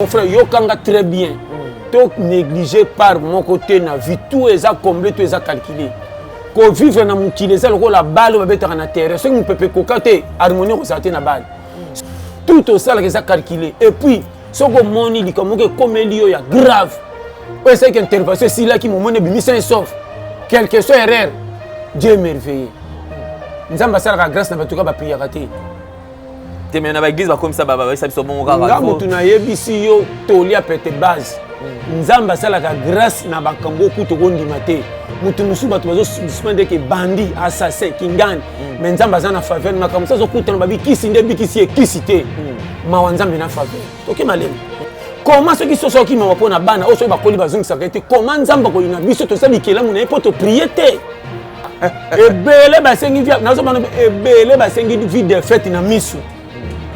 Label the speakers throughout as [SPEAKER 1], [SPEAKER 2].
[SPEAKER 1] Mon frère, yokanga très bien. To négliger part moko te na vie, tout eza comblé, tout eza calculé. Ko vivre na mokili eza lokola balle babetaka na terrain. Soki mopepe ekoka te, harmonie ekozala te na balle. Tout osalaka eza calculé. Et puis, soki omoni likambo moko ekomeli yo ya grave, oyo esalaki intervention esilaki, momoni ebimi sain sauf, quelque soit erreur, Dieu est merveilleux. Nzambe asalaka grâce na bato kaka bapriaka te.
[SPEAKER 2] Te, mais na baeglise bakomisa bayesa biso bongo kaka.
[SPEAKER 1] Nga motu nayebisi yo tolia pete base. Nzambe asalaka grâce na bakambo okuta okondima te. Motu mosusu bato bazosuspendre ndeke bandi assassin kingani, mais Nzambe aza na faveur. Makambo mosusu azokutana babikisi nde ebikisi ekisi te. Mawa Nzambe na faveur toke malema koma soki soso oki mawa mpo na bana oyo soki bakoli bazongisaka ye te. Koma Nzambe akoyina biso toza bikelamu na ye mpo toprie te. Ebele basengi vie, nazomana ebele basengi vie de fête na misu.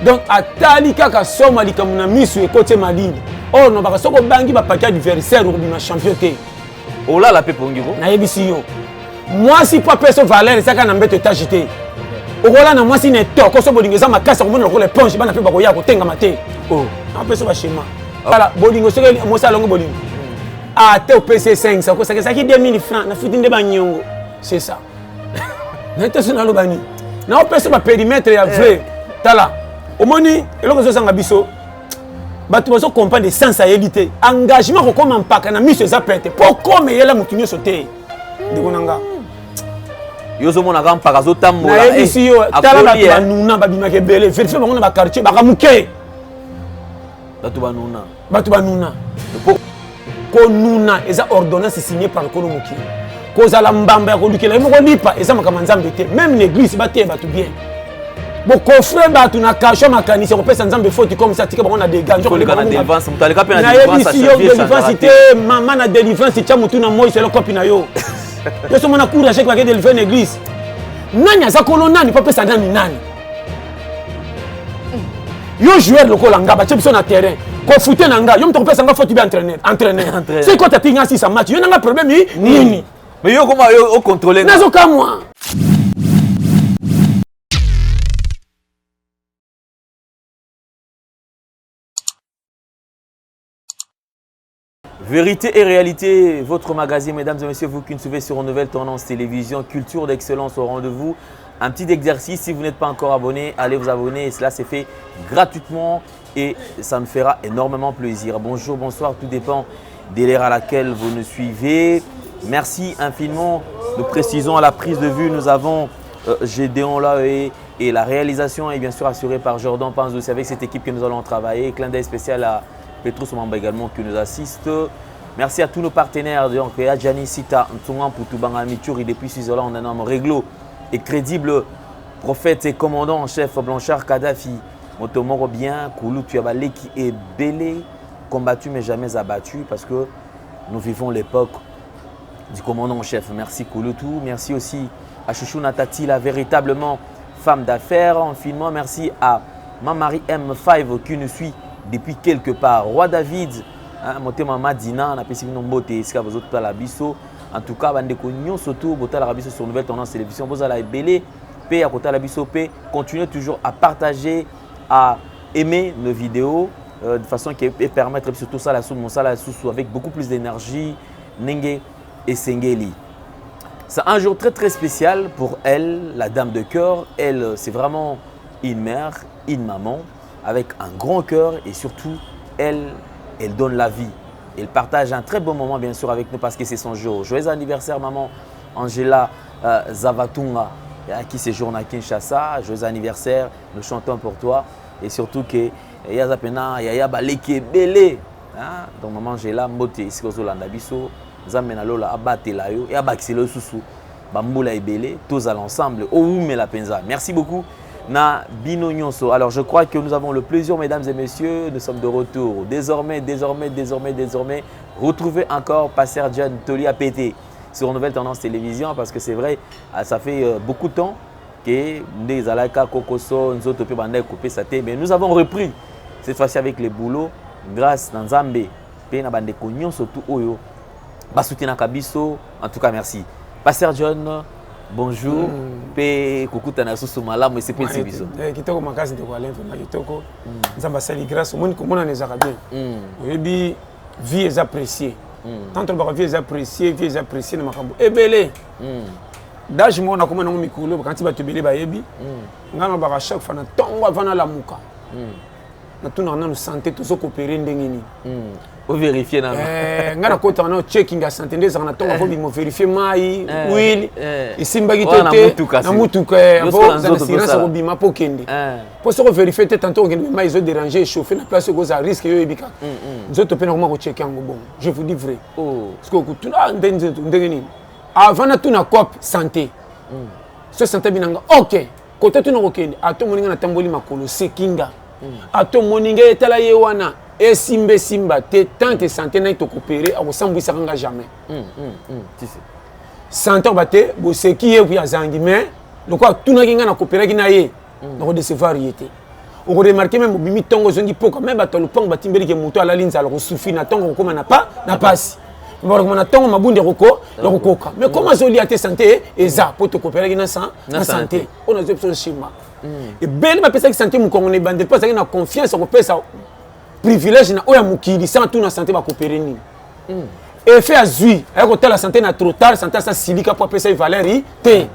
[SPEAKER 1] Donc atali kaka soma likambo na misu ekoti malili oyo nobaka. Soki obangi bapaki adversaire, okobima champion te.
[SPEAKER 2] Olala mpe pongiko.
[SPEAKER 1] Nayebisi yo, mwasi mpo apesa valeur ezaka na mbeto etage te. Okola na mwasi na etoko so bolingo eza makasi, akomona lokola éponge. Bana mpe bakoya kotengama te. Apesa baschéma tala bolingo. Soki mwasi alongi bolingo, ate opesi ye 5 akosaka ezalaki 2000 francs nafuti nde banyongo. C'est ça naye te. So naloba nini? Naopesa bapérimètre ya vrai. Tala, omoni eloko ezozanga biso, bato bazocomprendre sens ayebi te. Engagement kokóma mpaka na miso eza pete mpo koma eyela motu nyonso te, ndeko na nga.
[SPEAKER 2] Yo ozomonaka mpaka azotambola.
[SPEAKER 1] Nayebisi yo, tala bato banuna babimaka ebele. Vérifie bango na baquartier, baka moke.
[SPEAKER 2] Bato banuna.
[SPEAKER 1] Bato banuna, konuna eza ordonnance signée par Nkolo mokili. Kozala mbamba ya kolukela ye moko lipa eza makambo ya Nzambe te. Même na église bateya bato bien, bokofre bato na kasho makanisi ya kopesa Nzambe faute comme ça. Tika bango na
[SPEAKER 2] dégâts.
[SPEAKER 1] Nayebisi yo, délivrance te, mama. Na délivrance tia motu na moi selo kopi na yo. Yo so mona courage bake délivre na église. Nani aza kolo nani mpo apesa nani nani? Yo joueur lokola nga, batie biso na terrain, kofute na nga, yo moto kopesa nga faute be entraîneur. Entraîneur soki kota ti nga sisa match, yo nanga problème nini?
[SPEAKER 2] Mais yo koma yo ocontrôle.
[SPEAKER 1] Nazokamwa.
[SPEAKER 2] Vérité et réalité, votre magazine, mesdames et messieurs, vous qui nous suivez sur Nouvelle Tendance Télévision, culture d'excellence au rendez-vous. Un petit exercice, si vous n'êtes pas encore abonné, allez vous abonner. Cela s'est fait gratuitement et ça me fera énormément plaisir. Bonjour, bonsoir, tout dépend de l'heure à laquelle vous nous suivez. Merci infiniment. Nous précisons à la prise de vue, nous avons Gédéon là et la réalisation est bien sûr assurée par Jordan Panzo. C'est avec cette équipe que nous allons travailler. Clin d'œil spécial à Petrus Mamba également qui nous assiste. Merci à tous nos partenaires. Donc, Adjani Sita, Ntunga Putubanga Mituri depuis Switzerland, un homme réglo et crédible, prophète et commandant en chef Blanchard Kadhafi. Motomoro bien, Koulou Tuabaleki et Belé, combattu mais jamais abattu parce que nous vivons l'époque du commandant en chef. Merci Kouloutou. Merci aussi à Chouchou Natati, la véritablement femme d'affaires. Infiniment merci à Mamari M5 qui nous suit depuis quelque part. Roi David, hein, motema Madina, napesi bino mbote esika bozotala biso. En tout cas, bandeko nyonso surtout botalaka biso sur Nouvelle Tendance Télévision, bozala ebele pe ya kotala biso pe continuer toujours à partager, à aimer nos vidéos de façon qui permettre surtout ça la sous mosala sous avec beaucoup plus d'énergie ndenge esengeli. C'est un jour très très spécial pour elle, la dame de cœur. Elle, c'est vraiment une mère, une maman avec un grand cœur et surtout, elle, elle donne la vie. Elle partage un très bon moment bien sûr avec nous parce que c'est son jour. Joyeux anniversaire maman Angela Zavatunga qui séjourne à Kinshasa. Joyeux anniversaire, nous chantons pour toi et surtout que yaza pena yaya baleki ebele, hein? Donc maman Angela, mbote esika ozolanda biso. Nzambe na lola abatela yo e abakisela yo susu bambula ebele, tozala ensemble owumela mpenza. Merci beaucoup na bino nyonso. Alors je crois que nous avons le plaisir, mesdames et messieurs, nous sommes de retour désormais, désormais, désormais, désormais. Retrouvez encore Pasteur John Toli APT sur Nouvelle Tendance Télévision parce que c'est vrai, ça fait beaucoup de temps que nde ezalaka kokoso nzoto mpe banda ekopesa te, mais nous avons repris cette fois-ci avec les boulots, grâce na Nzambe mpe na bandeko nyonso tu oyo basoutenaka biso. En tout cas, merci Pasteur John. Bonjour. Pe kokutana susu malamu esepelisi biso.
[SPEAKER 1] Eh, kitoko makasi ndeko Alain, vraiment kitoko. Nzambe asali grâce, omoni komonana ezalaka bien. Oyebi vie eza précieux. Tant tolobaka vie eza précieux, vie eza précieux na makambo ebele. D'âge moko nakoma nango mikolo, bakanti bato ebele bayebi. Ngai nalobaka chaque fois na ntongo avant nalamuka, natunaka nanu santé, tozokopere ndenge nini.
[SPEAKER 2] Ovérifie nano.
[SPEAKER 1] Eh, ngai nakotaka nano checking ya santé nde ezalaka na ntongo avant bimo vérifie mai, huile esimbaki to
[SPEAKER 2] na
[SPEAKER 1] te
[SPEAKER 2] mutuka
[SPEAKER 1] na
[SPEAKER 2] si.
[SPEAKER 1] mutuka
[SPEAKER 2] Yo sikoyo na nzoto
[SPEAKER 1] assurance
[SPEAKER 2] tosala.
[SPEAKER 1] akobima mpo okende, mpo soki ovérifie te, tantôt okende, mai ezodérange, échauffe na place, okozala risque. Yo oyebi kaka nzoto mpe nakoma kocheke yango bongo, je vous dis vrai. Parce que okotuna ah, nde nzoto ndenge nini avant natuna cope santé, so santé binanga ok kote tuna kokende, ata omoni nga natamboli makolo sekinga, ata omoni nga etala ye wana esimba esimba te, tant que santé nai tokopere akosambwisaka nga jamais.
[SPEAKER 2] Si, si.
[SPEAKER 1] Santé oba te boseki ye puis azangi, mais lokola atunaki ngai nakoperaki na ye, nakodecevoir ye te. Okoremarke même obimi ntongo, ozongi poka, me bato ya lopango batimbeli ke moto alali nzala, kosufi na ntongo, kokóma na pa na pasi, bakokoma na ntongo mabundi ya kokoka, mais koma azolia te, santé eza mpo tokoperaki na
[SPEAKER 2] Na
[SPEAKER 1] santé.
[SPEAKER 2] Santé.
[SPEAKER 1] Oyo nazwi biso nsima ebele bapesaki santé mokongo na ebandeli mpo azalaki na confiance ya kopesa privilège na oyo ya mokili sans tuna santé bakopere nini. Effet azwi aye kotala santé na trop tard, santé asa silika mpo apesa ye valeur te.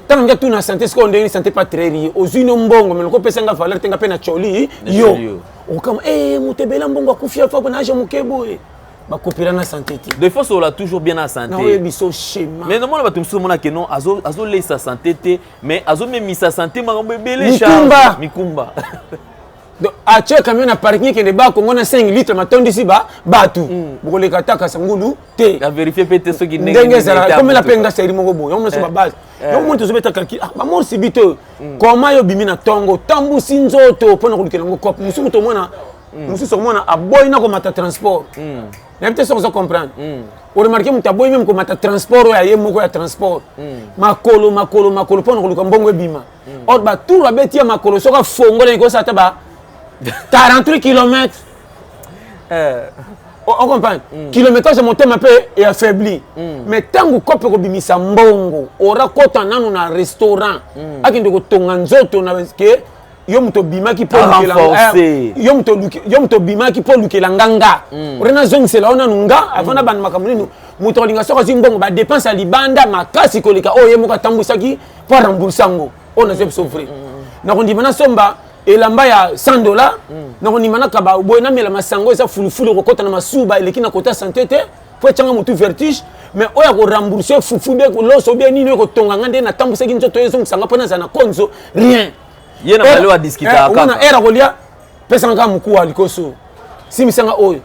[SPEAKER 1] Ntango ngi atuna santé sikoyo ndenge nini, santé pa trahir ye: ozwi no mbongo, me loko opesa nga valeur te, nga mpe na coli
[SPEAKER 2] yo.
[SPEAKER 1] Yo okama e moto ebele mbongo akufi afa na age moke boye, bakopela na santé te.
[SPEAKER 2] Des fois sola toujours bien na santé.
[SPEAKER 1] Naoyebi so schéma.
[SPEAKER 2] Mais nomona bato mosusu omona ke non, azolesa santé te, mais azomemisa santé makambo ebele.
[SPEAKER 1] Mikumba.
[SPEAKER 2] Charge, mikumba.
[SPEAKER 1] Donc atie camion na parking, ekende bakongo na 5 litre matondisi ba bato bokoleka ta kasa ngulu te.
[SPEAKER 2] Avérifie mpe te soki
[SPEAKER 1] ndenge ezalaka komela mpe nga seri moko boye, yango nyonso babase yango moni tozobeta calcul. Ah, bamorsi bi te koma yo obimi na ntongo, tambusi nzoto mpona kolukela yango cope. Mosusu tomona, mosusu okomona aboyi na komata transport. Nayebi te soki oza comprendre. Oremarke moto aboyi même komata transport oyo aye moko ya transport, makolo makolo makolo mpona koluka mbongo ebima. Or batour abeti ya makolo, soki afongola ekosala ata ba 48 kilomètres. On comprend kilométrage ya motema mpe eaffaibli. Mais ntango kope kobimisa mbongo, ora kota nanu na restaurant, akende kotonga nzoto na ke yo moto obimaki mpo
[SPEAKER 2] Renforcer.
[SPEAKER 1] Yo moto obimaki mpo olukela nga, nga ore nazongisela yo nanu nga avant na banda makambo nini. Moto akolinga soki azwi mbongo, badepense ya libanda makasi koleka oyo ye moko atambwisaki mpo arembourse yango. Oyo nazwi biso vrai, nakondima nasomba elamba ya 100 $, nakondima nakaba boye, namela masango eza fulufulu kokɔta na masuba eleki na kota santé te po etianga motu vertige. Mais oyo akorembourse fufu be loso be nini oyo kotonga nga nde natambwisaki nzoto oyo ezongisanga mpo nazala na konzo rien.
[SPEAKER 2] Ye na bale oyo adiskutaka.
[SPEAKER 1] Omona
[SPEAKER 2] kaka.
[SPEAKER 1] Ere akolia, pesanga kaka mokuwa likoso, simisanga oyo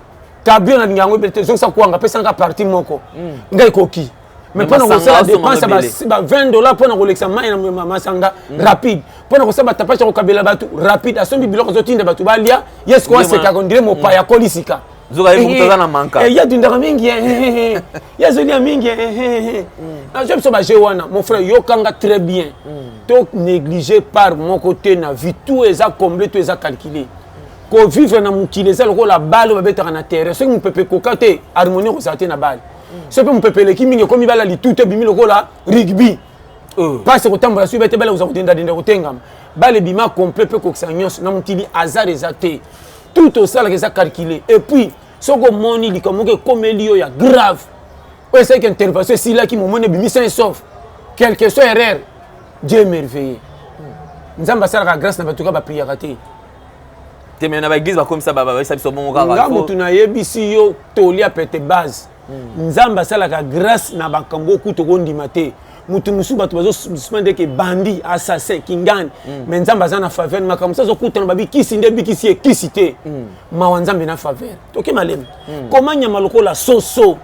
[SPEAKER 1] kabio nalingi yango ebele te, ezongisa kwanga, pesanga parti moko ngai ekoki. Mais mpona
[SPEAKER 2] masanga
[SPEAKER 1] kosala
[SPEAKER 2] osomba
[SPEAKER 1] dépense ya
[SPEAKER 2] mabele.
[SPEAKER 1] ba 20 $ mpona kolekisa mai na masanga rapide, mpona kosala batapage ya kokabela bato rapide, asombi biloko azotinda bato balia, ye sikoyo asekaka ondire mopaya akoli sika.
[SPEAKER 2] Nzoka ye moto aza na manka.
[SPEAKER 1] Ye atundaka mingi, ye azolia mingi. Nazwa biso baje wana. Mon frère, yokanga très bien, to néglige part moko te na vie. Tout eza comblé, tout eza calculé. Kovivre na mokili eza lokola bale oyo babetaka na terrain. Soki mopepe ekoka te, harmonie ekozala te na bale. Soki mpe mopepe eleki mingi, ekomi bala litutu, ebimi lokola rugby, mpasi kotambola. Soki bete bale kozala kodendadenda, kotengama, bale ebima complet mpe kokisa nyonso. Na mokili hasard eza te, tout osalaka eza calculé. Et puis soki omoni likambo moko ekomeli yo ya grave oyo esalaki intervention, esilaki, momoni ebimi sain sauf, quelque soit erreur, Dieu est merveilleux. Nzambe asalaka grâce na bato kaka bapriaka te.
[SPEAKER 2] Te, mais na baeglise bakomisa bayesa biso bongo kaka.
[SPEAKER 1] Nga motu nayebisi yo tolia pete base. Nzambe asalaka grâce na makambo okuta okondima te. Motu mosusu bato bazosuma ndeke bandi, assassin, kingani, mais Nzambe aza na faveur. Makambo mosusu azokutana babikisi nde ebikisi ekisi te. Mawa Nzambe na faveur toke malema. Koma nyama lokola soso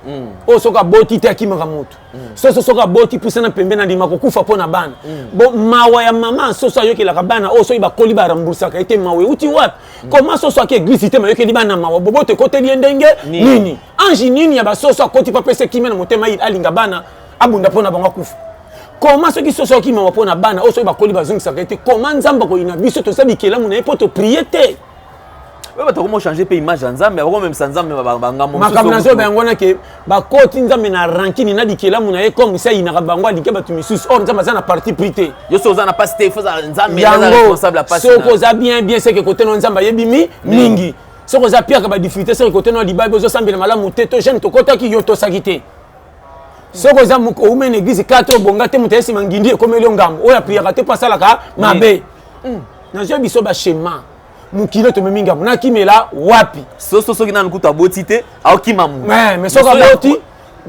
[SPEAKER 1] oyo soki aboti te akimaka motu. Soso soki aboti, pusana pembe na ndima kokufa mpo na bana. Bon, mawa ya mama soso ayokelaka bana oyo soki bakoli baramboursaka ete mawa euti wapi? Koma soso aki église te, mayokeli bana mawa, boboto ekoteli ye ndenge nini? Ange nini ya basoso akoti mpo apesa kimia na motema, alinga bana, abunda mpo na bango, akufa? Koma soki soso ayoki mawa mpo na bana oyo soki bakoli bazongisaka ete, koma Nzambe akoyina biso toza bikelamu na ye mpo toprie te?
[SPEAKER 2] Oyo bato bakoma changer mpe image ya Nzambe, bakomemisa Nzambe bangambo.
[SPEAKER 1] Makambo nazoba yango wana ke bakoti Nzambe na rankine na bikelamu na ye, comme si ayinaka bango, alingi bato misusu. Or Nzambe aza na parti pris te.
[SPEAKER 2] Yo so oza na pasi te, faut Nzambe
[SPEAKER 1] aza responsable ya pasi. Soki oza bien bien, seke kote no Nzambe ayebi mi mingi. Soki oza piaka badifficulté, seke kote no libabi ozosambela malamu te, to jeune tokotaki yo tosaki te. Soki oza oume na église kaka te, obonga te, moto ayesima ngindi ekomeli yo ngambo oyo apriaka te mpo asalaka mabe. Nazwi biso baschema mokili tomemi ngambo, nakimela wapi?
[SPEAKER 2] Soso soki nanu kutu aboti te, aokima
[SPEAKER 1] mu. Mais soki aboti,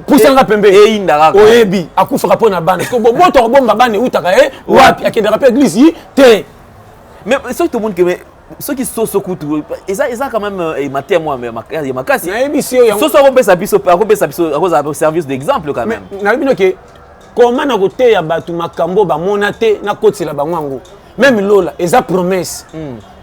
[SPEAKER 1] pusanga pembeni.
[SPEAKER 2] Eyinda kaka.
[SPEAKER 1] Oyebi akufaka mpo na bana. Boboto akobomba bana eutaka ye wapi? Akendaka mpe église te.
[SPEAKER 2] Mais soki tomoni ke soki soso kutu eza quand même mateya mwa ya makasi.
[SPEAKER 1] Nayebisi yo.
[SPEAKER 2] Soso akopesa biso, akozala service d'exemple quand même.
[SPEAKER 1] Nayebi no ke koma na koteya bato makambo bamona te, nakotela bango yango. Même lola eza promesse.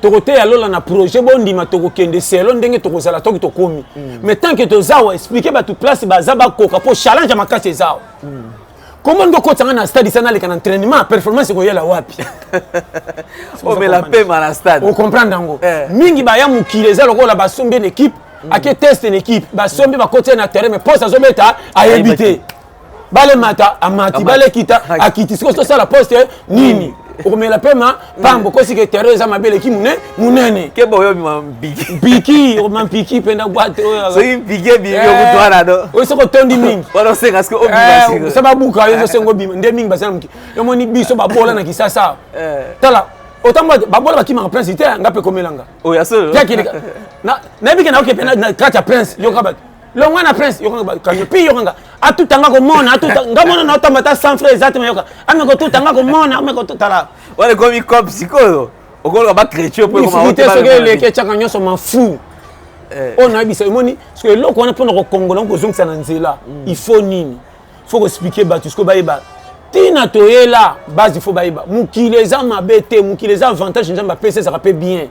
[SPEAKER 1] Tokoteya lola na projet, bondima, tokokende selo ndenge tokozala toki tokomi. Mais tant que toza awa, explique bato place baza bakoka mpo challenge ya makasi eza awa. Comment ndo okotanga na stade isa naleka na entraînement, performance ekoyela wapi?
[SPEAKER 2] Omela pema na stade.
[SPEAKER 1] Ocomprendre yango mingi baya mokili eza lokola basombi na équipe, ake test na équipe, basombi, bakoti ye na terrain, mais poste azobeta ayebi te. Balemata amati, balekita akiti. Sikoyo tosala poste nini? Okomela pema pambo kosika terrain eza mabe, eleki monene.
[SPEAKER 2] Keba oyo obima mpiki.
[SPEAKER 1] Mpiki, okoma mpiki mpenza bwate.
[SPEAKER 2] Soki mpiki ebimi, okutu wana do.
[SPEAKER 1] Oyo soki otondi mingi.
[SPEAKER 2] Wana osenga soki obima.
[SPEAKER 1] Sa babuka yo, ozosenga obima nde mingi baza na moki. Omoni biso babola na Kisasa, tala otambo babola bakimaka prince te. Nga mpe komelanga.
[SPEAKER 2] Oyo ya solo.
[SPEAKER 1] Nayebi ke naoke mpe na kati ya prince, yoka bato longwa na prince, yokanga kanyo pi, yokanga atutanga komona atuta nga mona na otamba ta 100 francs eza te, mayoka ame kotutanga komona ame kotutala.
[SPEAKER 2] Wana ekomi cope sikoyo, okoloka bachrétien
[SPEAKER 1] mpo. Difficulté soki eleki, etiaka nyonso mafu oyo nayebisa. Emoni soki eloko wana mpona kokongola, kozongisa na nzela, il faut nini? Faut koexpliquer bato sikoyo bayeba ntina toyela base. Il faut bayeba mokili eza mabe te, mokili eza avantage. Nzambe apesa ezaka mpe bien.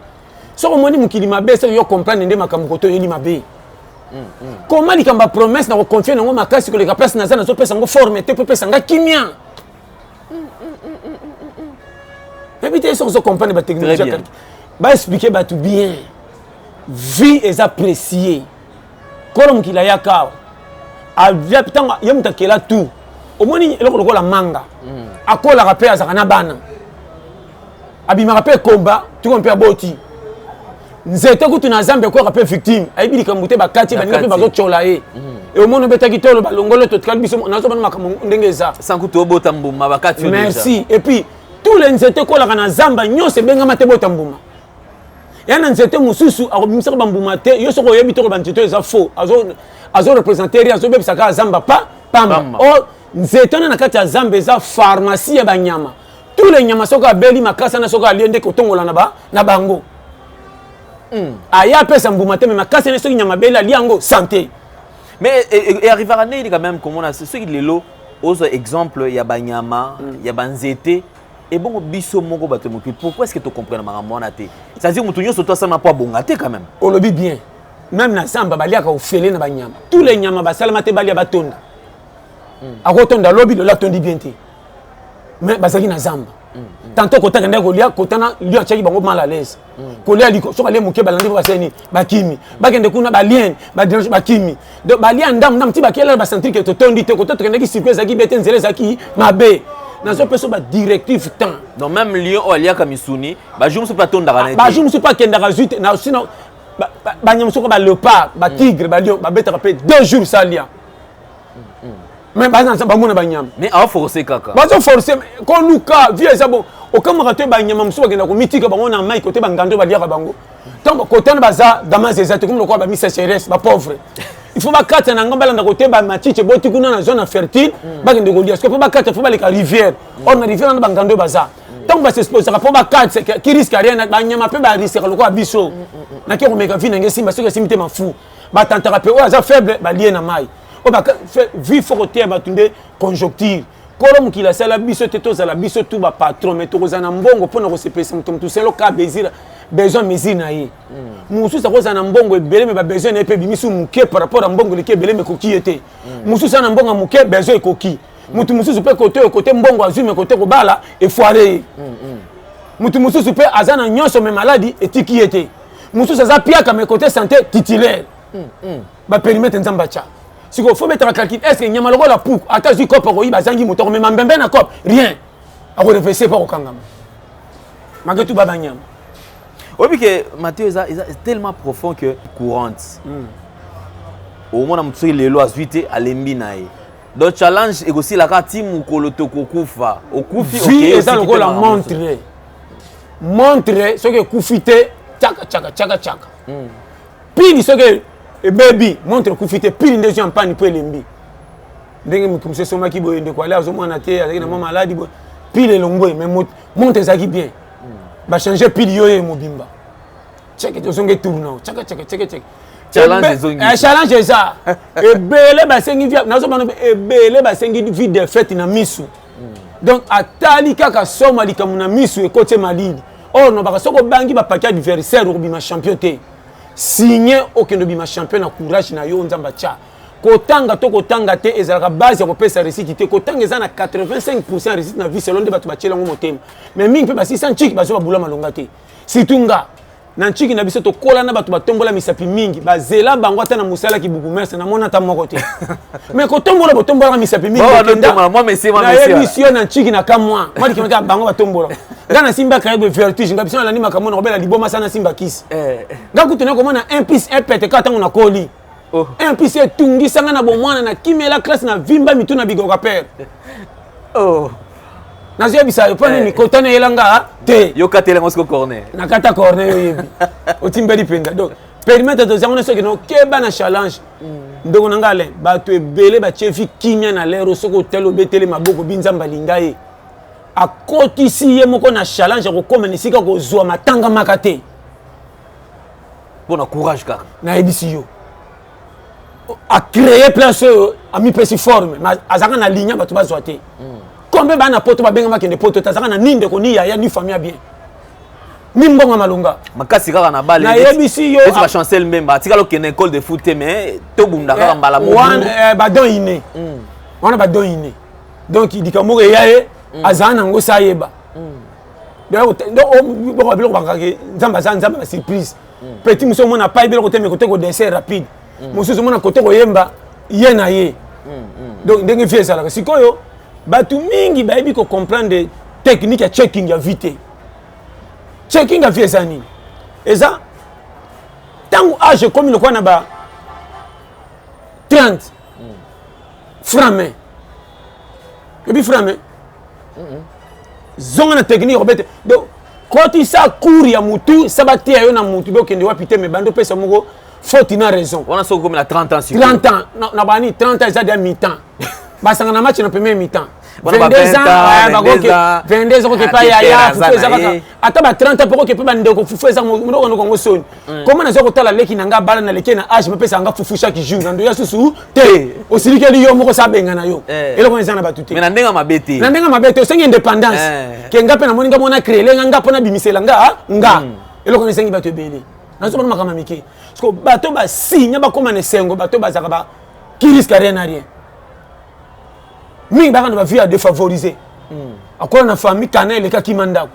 [SPEAKER 1] Soki omoni mokili mabe, soki yo comprendre nde makambo koto oyeli mabe. Koma likambo ya promesse na koconfie nango makasi koleka place naza, nazopesa yango forme te mpo epesa nga kimia. Nayebi te soki ozocomprendre batechnologie. Baexpliquer bato bien, vie eza précieux. Kolo mokili ayaka awa, ntango ye moto akela tout. Omoni eloko lokola manga, akolaka mpe azalaka na bana, abimaka mpe ekomba tuko mpe aboti nzete. Kutu na Zambe akwaka mpe victime, ayebi likambo te, bakati baninga mpe bazotyola ye. Omoni obetaki tolo, balongolo, totikali biso nazobana makambo ndenge eza.
[SPEAKER 2] Sans kutu obota mbuma, bakati.
[SPEAKER 1] Merci. Et puis tous les nzete ekolaka na zamba nyonso ebengama te bota mbuma. Ya na nzete mosusu akobimisaka bambuma te. Yo soki oyebi toko banzete eza faux, azoreprésente rien, azobebisa kaka zamba pa pamba. Or nzete wana na kati ya zamba eza pharmacie ya banyama. Tous les nyama soki abeli makasi wana, soki alie nde kotongola na bango. Aya apesa mbuma te, mais makasi wana, soki nyama abeli, alia yango, santé.
[SPEAKER 2] Mais arrivera ndenge quand même komona soki lelo ozwa exemple ya banyama, ya banzete, ebongo biso moko bato mokili, pourquoi est ce que tocomprendre makambo wana te? C'est-à-dire moto nyonso to asala mpo abonga te quand même.
[SPEAKER 1] Olobi bien. Même na zamba baliaka ofele na banyama. Tous les nyama basalama te balia batonda. Akotonda lobi, lelo atondi bien te, mais bazalaki na zamba. Tantôt kotaka ndenge kolia kotana lion atiaki bango mal à l'aise. Kolia liko, soki alie moke, balandi mpo basali nini? Bakimi, bakende kuna, balienne badérange, bakimi. Donc balia ndambu ndambu ti bakelela, basentir ke totondi te. Kota tokendaki, circuit ezalaki be te, nzela ezalaki mabe. Nazopesa badirective temps.
[SPEAKER 2] Donc même lion oyo aliaka misuni, bajour mosusu mpe atondaka na ye.
[SPEAKER 1] Bajour mosusu mpe akendaka zwi te. Sino banyama soko baléopard, batigre, balion babetaka mpe 2 jours salia, mais baza bamona banyama.
[SPEAKER 2] Mais aoforce kaka.
[SPEAKER 1] Bazoforce koluka vie eza bon. Okamwaka te, banyama mosusu bakenda komitika bango na mai kote bangando baliaka bango. Ntango kotana baza damas eza te, komi lokola bamiseceres bapauvre, il faut bakata na ngambo, balanda kote bamatiche boti kuna na zone fertile, bakende kolia. Soki mpo bakata, faut baleka rivière. Or na rivière wana bangando baza. Ntango basexposaka mpo bakata qui risque rien, banyama mpe bariskaka lokola biso. Nake komeka vie nange esimba, soki esimbi te, mafu batantaka mpe oyo aza faible balie na mai. Oyo vie, faut koteya bato nde conjoncture. Kolo mokili asala biso te tozala biso tu bapatron, mais tokozala na mbongo mpona kosepelisa moto. Motu selo ka besir besoin mesure na ye. Mosusu akozala na mbongo ebele, mais babesoin na ye mpe ebimisi moke par rapport ya mbongo eleki ebele, mais ekoki ye te. Mosusu aza na mbongo ya moke, besoin ekoki. Motu mosusu mpe kote oyo kote mbongo azwi, mais kote kobala efoire ye. Motu mosusu mpe aza na nyonso, mais maladi etiki ye te. Mosusu aza piaka, mais côté santé titulaire. Bapérimètre Nzambe atya. Sikoyo faut betaka calcul: est ce que nyama lokola puku, ata azwi cope, akoyiba, azangi moto akomema mbembe na cope, rien, akorefese mpo akokangama maketu ba banyama.
[SPEAKER 2] Oyebi ke Mathieu eza tellement profond que courante. Omona moto soki lelo azwi te, alembi na ye. Donc challenge ekosila kaka ti mokolo tokokufa, okufi.
[SPEAKER 1] Vie eza lokola montre. Montre soki ekufi te, tiaka tiaka tiaka tiaka. Pile soki ebebi, montre ekufi te, pile nde ezwi en panne mpo elembi. Ndenge moto mosusu esomaki boye, ndeko ale azomwana te, azalaki na mwa maladi boye, pile elongwe, mais montre ezalaki bien. Bachange pile, yo ye mobimba tieke, tozongi tourne, tiaka tiaka tieke tieke.
[SPEAKER 2] Challenge ezongi.
[SPEAKER 1] Challenge eza ebele. Basengi vie, nazomana ebele basengi vie de fête na misu. Donc atali kaka soma likambo na misu, ekoti malili. Or nobaka soki obangi bapaki adversaire, okobima champion te. Signe okende obima champion na courage na yo. Nzambe atya kotanga to kotanga te ezalaka base ya kopesa réussite te. Kotanga eza na 85 % ya réussite na vie, selon nde bato batiela yango motema. Mais mingi mpe basisa ntiki, bazwa babula malonga te. Surtout nga na ntiki na biso, tokola na bato batombola misapi mingi, bazela bango ata na mosala kibourgmestre, namona ata moko te. Mais kotombola, botombolaka misapi mingi, nayebisi yo, na ntiki na kamwa mwalikimaka bango batombola. Nga nasimbaka ye boye, vertige. Nga biso nalandi makambo na kobela liboma sa, nasimba kisi. Nga kutu nakomona 1 plus 1 pete kaka ntango nakoli. 1 plus etungisanga na bomwana, nakimela classe, na vimba mitu na bigoka pere. Nazoyebisa yo mpo nini kota nayelanga te.
[SPEAKER 2] Yo katelango siko corner.
[SPEAKER 1] Nakata corner, yo yebi otimbeli mpenza. Donc périmètre tozango na soki nokeba na challenge. Ndeko na nga Alain, bato ebele batie vi kimia na lero. Soki otali, obeteli maboko bi Nzambe alinga ye, akotisi ye moko na challenge ya kokóma na esika kozwa matangamaka te.
[SPEAKER 2] Mpo na courage kaka.
[SPEAKER 1] Nayebisi yo, acréer place oyo amipesi forme, mais azalaka na ligne bato bazwa te. Kombe bana poto babenga bakende poto te, azalaka na ni ndeko, ni yaya, ni famille ya bien, ni mbongo malonga.
[SPEAKER 2] Makasi kaka na bale.
[SPEAKER 1] Nayebisi yo.
[SPEAKER 2] Esi bachancel Mbemba atikala okende école de foot te, mais tobunda kaka mbala
[SPEAKER 1] moko. Badon inné wana, badon inné. Donc likambo moko eya ye, azala nango sa ayeba. Donc biloko bakaki, Nzambe aza Nzambe na surprise. Petit mosusu omona pai biloko te, mais kote kodanser rapide. Mosusu omona kote koyemba ye na ye. Donc ndenge vie ezalaka sikoyo, bato mingi bayebi kocomprendre technique ya checking ya vie te. Checking ya vie eza nini? Eza ntango age ekomi lokola na ba 30, franc main, yobi franc main, zonga na technique kobete. Donc kotisa cour ya mutu sa bateya yo na mutu, be okende wapi te, me bando opesa moko faute na raison.
[SPEAKER 2] Wana soki okomi na 30 ans.
[SPEAKER 1] 30 ans na bani, 30 ans eza dia mi-temps, basanga na match na premier mi-temps. 22 ans, 22 ans koke pa yaya, fufu eza kaka. Ata ba 30 ans mpo koke mpe bandeko, fufu eza ndoko ndoko yango soni. Koma naza kotala leki na nga bala na leki na age, bapesa nga fufu chaque jour na ndoya susu te. Osilikeli yo moko sa benga na yo. Eloko eza na bato te.
[SPEAKER 2] Na ndenge mabe te.
[SPEAKER 1] Na ndenge mabe te, osengi indépendance ke nga mpe namoni nga mona créele nga, nga mpo nabimisela nga nga. Eloko esengi bato ebele, nazomona makambo ya mike. Parce que bato basinya bakóma na esengo, bato bazalaka ba qui risque rien na rien mingi, baka na bavie ya défavorisé. Akola na famille kana elekaki ma ndako.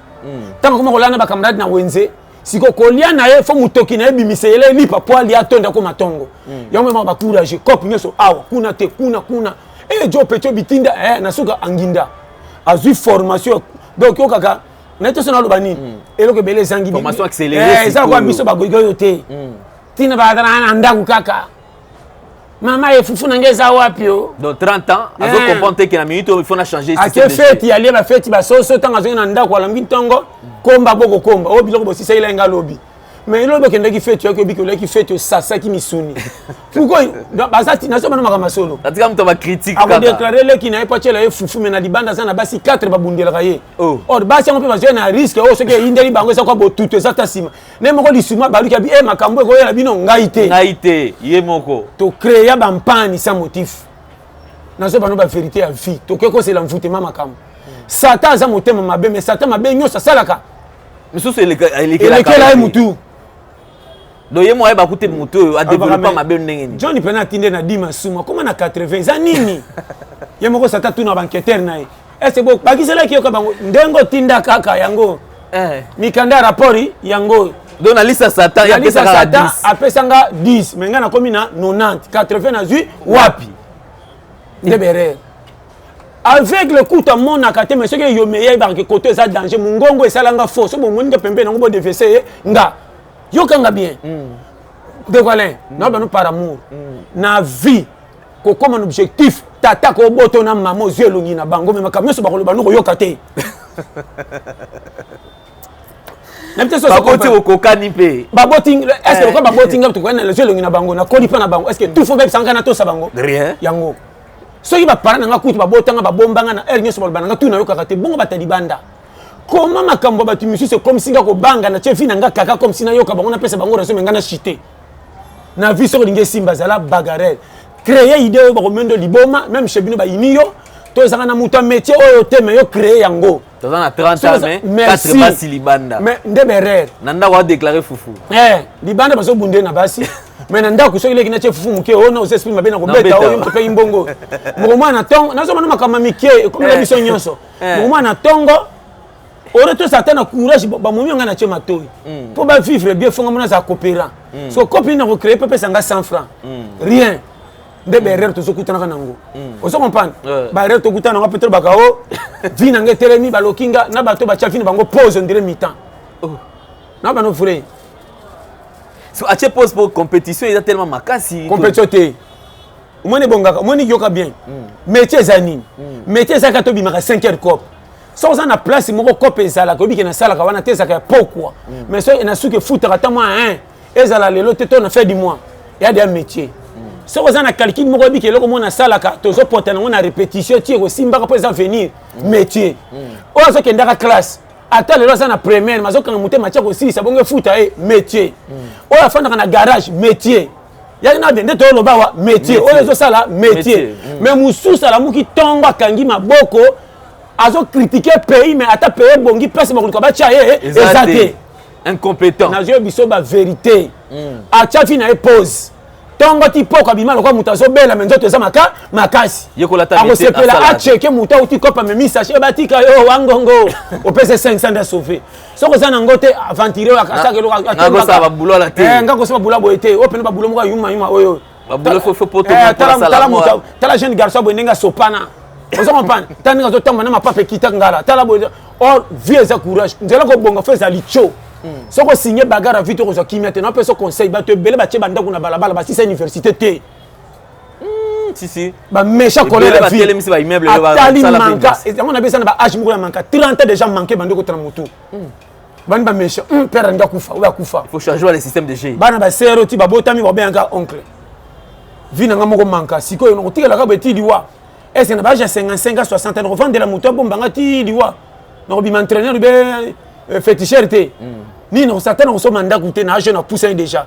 [SPEAKER 1] Ntango akoma kolala na bacamarade na wenze, siko kolia na ye fo motoki na ye bimisa yele lipa po alia, atonda akoma ntongo. Yango mema bacourage cope nyonso awa kuna te, kuna kuna e jo petio bitinda na suka anginda azwi formation. Donc yo kaka na ye toso naloba nini? Eloko ebele ezangi.
[SPEAKER 2] Formation accélérée.
[SPEAKER 1] Eza kwa biso bagogi oyo te. Ntina bazala na ndako kaka, mama ye fufu na ngai eza wapi o?
[SPEAKER 2] Donc 30 ans azo comprendre te ke na minute oyo il faut na changer.
[SPEAKER 1] Ake feti, alie bafeti basoso. Ntango azongi na ndako, alambi ntongo, komba bokokomba oyo biloko bosisa ye nga lobi. Mais lobi okendaki feti, oyaki obiki, olaki feti, osasaki misuni. Pourquoi baza nazobana makambo solo?
[SPEAKER 2] Atika moto bacritique.
[SPEAKER 1] Akodéclarer leki na ye po atiela ye fufu, mais na libanda aza na basi 4 babundelaka ye. Or basi yango mpe bazwi na risque oyo soki eyindeli bango eza kwa botutu, eza ta nsima ne moko lisuma baluki abi e makambo ekoyela bino ngai te.
[SPEAKER 2] Ngai te, ye moko.
[SPEAKER 1] Tocréa bampani sans motif. Nazobana bavérité ya vie, tokoki kosela mvutema makambo. Satan aza motema mabe, mais Satan mabe nyonso asalaka
[SPEAKER 2] misusu
[SPEAKER 1] elekela ye mutu.
[SPEAKER 2] Donc ye moko ayeba kute motu oyo adéveloppa mabe ndenge nini.
[SPEAKER 1] John mpena atinde na dima suma koma na 80 eza nini? Ye moko Satan tuna baenquêteur na ye ese bo bakiselaki yoka bango ndenge otinda kaka yango. Mikanda ya rapport yango.
[SPEAKER 2] Donc na liste ya Satan,
[SPEAKER 1] Na liste ya
[SPEAKER 2] apesaka
[SPEAKER 1] Satan
[SPEAKER 2] 10.
[SPEAKER 1] apesanga 10, mais ngai nakomi na 90, 80 nazwi wapi? Nde berere aveugle kuta amonaka te, mais soki eyome yebaka koto eza danger. Mongongo esalanga faux, so bomoni nga pembeni nango, bodevese ye nga, yokanga bien. Ndeko Alain, na bano par amour na vie, kokóma na objectif, tata koboto na mama, ozwi elongi na bango, mais makambo nyonso bakoloba no koyoka te. Nayebi te soki
[SPEAKER 2] Baboti okokani mpe.
[SPEAKER 1] Baboti, est ce que lokola baboti nga, tokokani na zwi elongi na bango, nakoli mpa na bango, est ce que tout faut bayebisanga na tosa bango?
[SPEAKER 2] Rien.
[SPEAKER 1] Yango soki baparent na nga kutu babotanga, babombanga na heure nyonso, baloba na nga tu nayokaka te. Bongo bata libanda koma makambo ya bato misusu ekomisi nga kobanga na tie vie na nga kaka comme si nayoka bango, napesa bango raison, mais nga na chite na vie. Soki olingi esimba, zala bagarreur, créer idée oyo bakomendo liboma, même chez bino bayini yo to ezalaka na moto ya métier oyo te, mais yo créer yango.
[SPEAKER 2] Toza na 30 ans, mais
[SPEAKER 1] Merci.
[SPEAKER 2] 4 basi libanda.
[SPEAKER 1] Mais nde berere.
[SPEAKER 2] Na ndako adéclaré fufu.
[SPEAKER 1] Eh, libanda bazobunde na basi, mais na ndako soki leki natie fufu moke oyo na oza esprit mabe na kobeta.
[SPEAKER 2] Nabeta.
[SPEAKER 1] Oyo moto apeki mbongo moko mwana ntongo, nazomona makambo ya mike ekomela biso nyonso. Moko mwana ntongo oyo tosala ata na courage, bamomi nga natie matoi mpo bavivre bien, fonga mona azala coopérant. So kopi na kocréer mpe pesa nga 100 francs, rien. Nde baerreur tozokutanaka nango, ozo comprendre? Baerreur tokutana nango peut-être baka o vie na nga etelemi, baloki nga na bato batya vie na bango pause, on dirait mi-temps na bano vrai.
[SPEAKER 2] So atie pause po compétition eza tellement makasi.
[SPEAKER 1] Compétition te, omoni ebongaka, omoni, yoka bien. Métier eza nini? Métier ezalaka tobimaka 5 heures cop. Soki oza na place moko, cope ezalaka, oyebi ke nasalaka wana te, ezalaka ya pokwa, mais soki na suki efutaka ata mwa 1, ezala lelo te to na fin du mois, ya deya métier. Soki oza na calcul moko, oyebi ke eloko moko nasalaka, tozopota nango na répétition ti ekosimbaka mpo eza venir, métier. Oyo azokendaka classe, ata lelo aza na première, mais azokanga motema tia kosilisa bongo efuta ye, métier. Oyo afandaka na garage, métier. Yaki na nde toyoloba awa, métier oyo ezosala métier.
[SPEAKER 2] Métier,
[SPEAKER 1] Mais mosusu alamuki ntongo, akangi maboko, azocritiquer pays, mais ata pays ebongi, place bakoluka batya ye eza te.
[SPEAKER 2] Incompétent.
[SPEAKER 1] Nazoyebi biso bavérité. Atya vie na ye pause, ntongo ti poko, abima lokola moto azobela, mais nzoto eza maka makasi.
[SPEAKER 2] Yekola ata métier,
[SPEAKER 1] akosepela.
[SPEAKER 2] Asala te.
[SPEAKER 1] Acheke moto auti kopa, amemi sachet, batika yo wangongo, opesa 500 nde sauve. Soki oza nango te, aventure oyo asaka eloko.
[SPEAKER 2] Nga kosala babulo ala te.
[SPEAKER 1] Nga kosala babulo boye te, oyo pene babulo moko ya yuma yuma oyo.
[SPEAKER 2] Babulo fo poto
[SPEAKER 1] Eh,
[SPEAKER 2] moko
[SPEAKER 1] tala
[SPEAKER 2] asala
[SPEAKER 1] tala tala jeune garçon boye ndenge asopana, ozo comprendre? Tala ndenge azotambola na mapapa ekita ngala, tala boye. Or vie eza courage, nzela kobonga fo ezali tio. Soki osigne bagarre ya vie te, okozwa kimia te. Napesa conseil, bato ebele batie bandako na balabala, basisa université te.
[SPEAKER 2] Si si.
[SPEAKER 1] Baméchant colère ya vie.
[SPEAKER 2] Batelemisi baimmeuble oyo
[SPEAKER 1] atali
[SPEAKER 2] basala mpe
[SPEAKER 1] manka yango na besa na baage moko ya manka, 30 ans déjà manqué, bandi okotana motu bani baméchant, père alingi akufa oyo akufa.
[SPEAKER 2] Faut changer le système de jeu.
[SPEAKER 1] Bana basere ti babotami, babengaka oncle. Vie na nga moko manka sikoyo, nakotikelaka boye ti liwa. Est-ce na baage ya 55 a 60 ans, nakovandela moto abombanga ti liwa? Nakobima entraîneur be féticheur te, nini nakosala te, nakosomba ndako te na age na pusani déjà.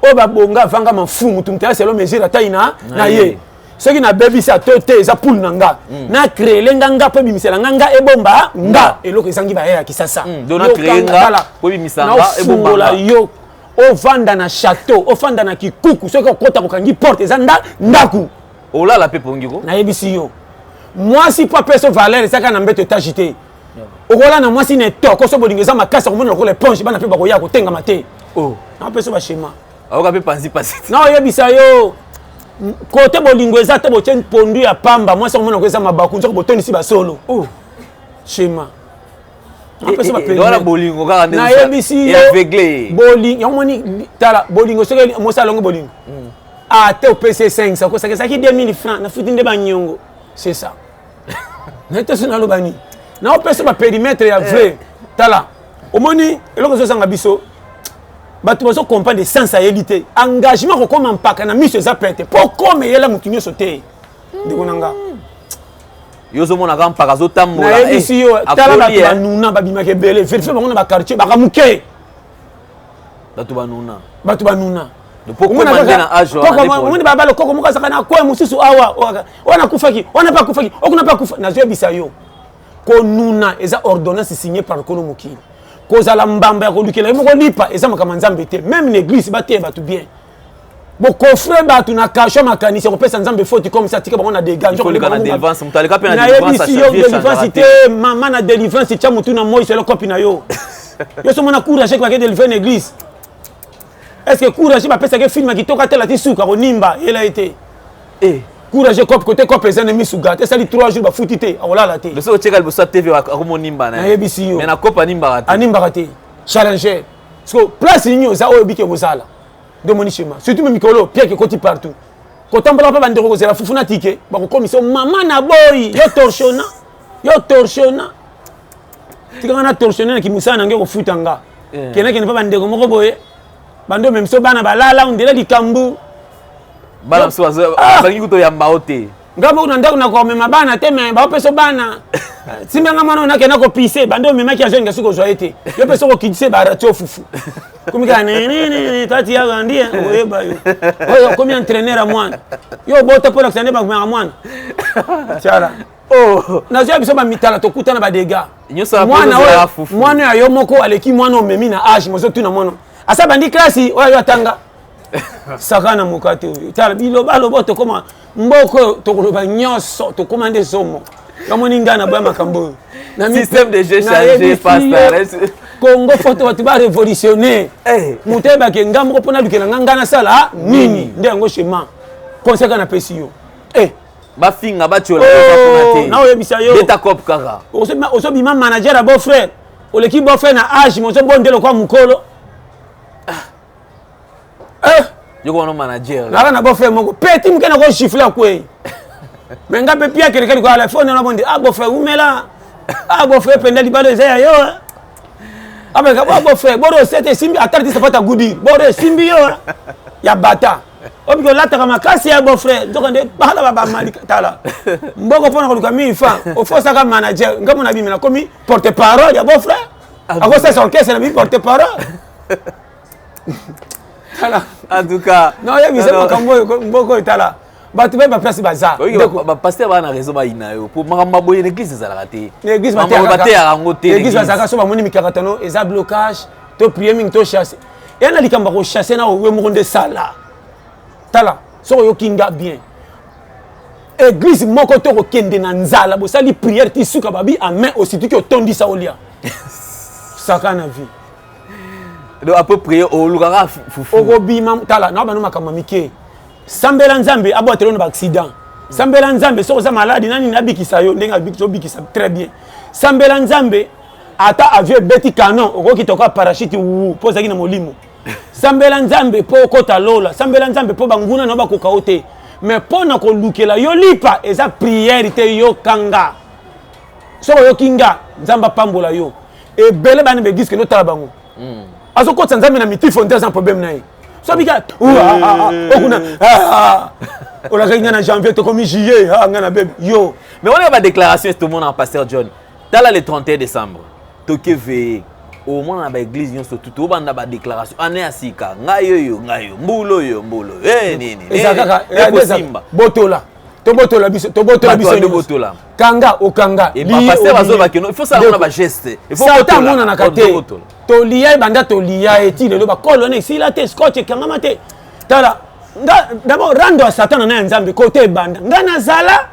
[SPEAKER 1] Oyo babonga avanga mafu, mutu ya selon mesure atai na ye. Soki nabebisi ato te, eza poule na nga, na créele nga nga mpo ebimisela nga nga ebomba nga eloko ezangi baye ya Kisasa.
[SPEAKER 2] Donc na créer nga, po ebimisa nga, ebomba
[SPEAKER 1] Naofungola
[SPEAKER 2] nga.
[SPEAKER 1] yo, ovanda na château, ofanda na kikuku, soki okota kokangi porte, eza nda ndako.
[SPEAKER 2] Olala mpe pongi ko.
[SPEAKER 1] Nayebisi yo, mwasi mpo apesa valeur ezaka na mbeto etage te. Okola na mwasi na etoko, so bolingo eza makasi, akomona lokola éponge, bana mpe bakoya kotengama te.
[SPEAKER 2] Oh.
[SPEAKER 1] Napesa baschéma.
[SPEAKER 2] Aoka mpe panzi pasi.
[SPEAKER 1] Na oyebisa yo, kote bolingo eza te, botie pondu ya pamba, mwasi akomona ko eza mabaku, nzoko botondisi basolo.
[SPEAKER 2] Oh.
[SPEAKER 1] Schéma napesa.
[SPEAKER 2] Wana bolingo kaka nde
[SPEAKER 1] Nayebisi yo.
[SPEAKER 2] Aveugle.
[SPEAKER 1] Bolingo yango moni, tala bolingo, soki mwasi alongo bolingo, ate opesi ye 500, okosaka ezalaki 2000 francs, nafuti nde banyongo, c'est ça. Naye te so naloba nini, naopesa bapérimètre ya vrai. Tala, omoni eloko ezozanga biso, bato bazocomprendre sens, ayebi te engagement kokóma mpaka na miso eza pete mpo koma eyela motu nyonso te, ndeko na nga.
[SPEAKER 2] Yo ozomonaka mpaka azotambola.
[SPEAKER 1] Nayebisi yo, tala bato banuna babimaka ebele, vérifie bango na baquartier, baka moke.
[SPEAKER 2] Bato banuna.
[SPEAKER 1] Bato banuna.
[SPEAKER 2] Po koma nde na age wana nde.
[SPEAKER 1] Omoni babala koko moko azalaka na coin mosusu awa, wana akufaki, wana mpe akufaki, okuna mpe akufa. Nazoyebisa yo, konuna eza ordonnance signée par Nkolo mokili. Kozala mbamba ya kolukela ye moko lipa eza makambo ya Nzambe te. Même na église bateya bato bien, bokofre bato na kasho makanisi ya kopesa Nzambe foti comme ça, atika bango na dégâts.
[SPEAKER 2] Koleka na délivrance, moto aleka mpe na délivrance.
[SPEAKER 1] Nayebisi yo, délivrance te, mama, na délivrance tia motu na moi selo kopi na yo. Yo so mona courage bake délivre na église. Est ce que courage bapesaki film ya kitoko atala ti suka konimba yela ye te?
[SPEAKER 2] Eh.
[SPEAKER 1] Courage cope kote cope eza na misu gate, esali 3 jours bafuti te, akolala te.
[SPEAKER 2] Soki otyeka liboso ya TV, akomonimba na ye.
[SPEAKER 1] Nayebisi yo.
[SPEAKER 2] Mais na cope animbaka te.
[SPEAKER 1] Animbaka te. Challenger, parce que place nini oza oyo obiki ekozala nde omoni schéma, surtout me mikolo pieke ekoti partout, kotambola mpe bandeko kozela fufu na tike bakokomisa yo mama na boyi yo torsiona yo torsiona tikanga na torsionne na kimusala na nge kofuta nga. Kende kende mpe bandeko moko boye bando omemisa bana balala ondele likambo.
[SPEAKER 2] Bana mosusu bazangi kuta oyamba o te.
[SPEAKER 1] Nga moko na ndako nakomema bana te, me baopesa bana simbanga mwana oyo nakenda kopise bando omemaki azolinga soki kozwa ye te, yo mpe soki okitise barati yo fufu komi kaka nenene tati ya gandi oyeba yo oyo okomi entraîneur ya mwana yo obota mpo lakisa nde bakomaka mwana tiala.
[SPEAKER 2] Oh.
[SPEAKER 1] Nazwa biso bamitala tokutana badega.
[SPEAKER 2] Nyonso ya
[SPEAKER 1] mwana
[SPEAKER 2] poto
[SPEAKER 1] oyo
[SPEAKER 2] ezalaka fufu.
[SPEAKER 1] Mwana ya yo moko aleki mwana omemi na age, mozotuna mwana asa bandi klasi oyo yo atanga saka na moka te. Oyo tala biloba loba, tokóma mboka oyo tokoloba nyonso, tokóma nde somo. Yamoni ngai na boya makambo oyo.
[SPEAKER 2] Système de jeu changé, pasteur.
[SPEAKER 1] Congo foto bato barévolutionne.
[SPEAKER 2] Eh.
[SPEAKER 1] Moto ayebake nga moko mpo nalukela nga ngai nasala nini nde yango schéma conseil kaka napesi yo. Eh.
[SPEAKER 2] Bafinga batiola oza kuna te.
[SPEAKER 1] Naoyebisa yo.
[SPEAKER 2] Beta cop kaka.
[SPEAKER 1] Ozobima manager ya beau frère, oleki beau frère na age, mozobondela okwa mokolo. Eh!
[SPEAKER 2] Yoko wana manager.
[SPEAKER 1] Naka na beau frère moko petit moke nako gifle akwei, me nga mpe pia keleke likolo ala fo nana bondi. Ah, beau frère umela, ah, beau frère penda libalo eza ya yo abeka. Ah, beau frère boro osete esimbi atali ti sapata gudi boro esimbi yo ya bata obiki olataka makasi ya beau frère, nzoka nde bala bamalika. Tala mboko mpona koluka mille francs ofosaka manager. Nga mona bimi nakomi porte parole ya beau frère, akosasa orchestre na bimi porte parole. Tala.
[SPEAKER 2] En tout cas.
[SPEAKER 1] Non, oyebisa makambo oyo mboka oyo, tala bato mpe baplace baza.
[SPEAKER 2] Bapaster baa na raison bayina yo po makambo maboye na église ezalaka te.
[SPEAKER 1] Na église
[SPEAKER 2] bateyaka yango te.
[SPEAKER 1] Église bazalaka so bamoni mikakatano eza blocage, to prie mingi, to chasse eya na likambo ya kochasse na owe moko nde sala. Tala, soki oyoki nga bien, église moko to kokende na nzala, bosali prière ti suka, babi amen, osituki otondisa olia saka na vie.
[SPEAKER 2] Donc après prier, olukaka fufu.
[SPEAKER 1] Okobima. Tala na bano makambo ya mike, sambela Nzambe abwatelo na baaccident, sambela Nzambe soki oza maladi nani nabikisa yo ndenge abikisa obikisa très bien, sambela Nzambe ata avion ebeti canon okoki toka parachute wu mpo ozalaki na molimo, sambela Nzambe mpo okota lola, sambela Nzambe mpo banguna na yo bakoka yo te. Mais mpo na kolukela yo lipa eza prière te. Yokanga, soki oyoki nga, Nzambe apambola yo ebele. Bana baeglise, kende otala bango, azokotisa Nzambe na mitifo nde aza na problème na ye. So bika okuna olakaki nga na janvier, tokomi juillet, nga na bebe yo.
[SPEAKER 2] Mais wana badéclaration tomona, pasteur John, tala le 31 décembre toke veille, omona na baeglise nyonso tu tobanda badéclaration année ya sika, ngai oyo, ngai oyo, mbula oyo, mbula oyo, nini.
[SPEAKER 1] Eza kaka
[SPEAKER 2] ekosimba.
[SPEAKER 1] Botola, tobotola biso, tobotola biso nyonso.
[SPEAKER 2] Botola.
[SPEAKER 1] Kanga okanga.
[SPEAKER 2] Bapaster bazobakeno il faut sala mona bageste.
[SPEAKER 1] Satan amonanaka te. Tolia ebanda, tolia eti lelo bakolo wana esila te, scotch ekangama te. Tala nga d'abord rando ya Satan na ya Nzambe kote ebanda nga nazala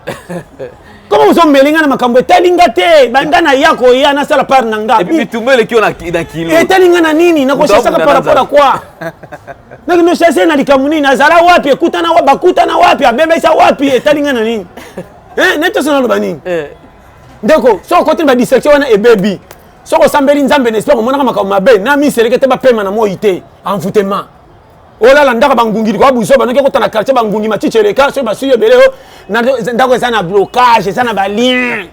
[SPEAKER 1] koma ozomeli nga na makambo etali nga te. Banda na ya koya nasala part na nga.
[SPEAKER 2] Bitumba eleki yo na kilo.
[SPEAKER 1] Etali nga na nini? Nakoshasaka par rapport à quoi? Nakino chasse na likambo nini? Azala wapi? Ekutana wapi? Bakutana wapi? Abebesa wapi? Etali nga na nini? Neti oso naloba nini? Ndeko, soki okoti na badistraction wana ebebi. Soki osambeli Nzambe na esprit, omonaka makambo mabe na miseleke te, bapema na moi te, envoûtement. Olala ndako bangungi likoya buzoba, noki okota na quartier bangungi machiche eleka, soki basuyi ebele o ndako eza na blocage, eza na balien,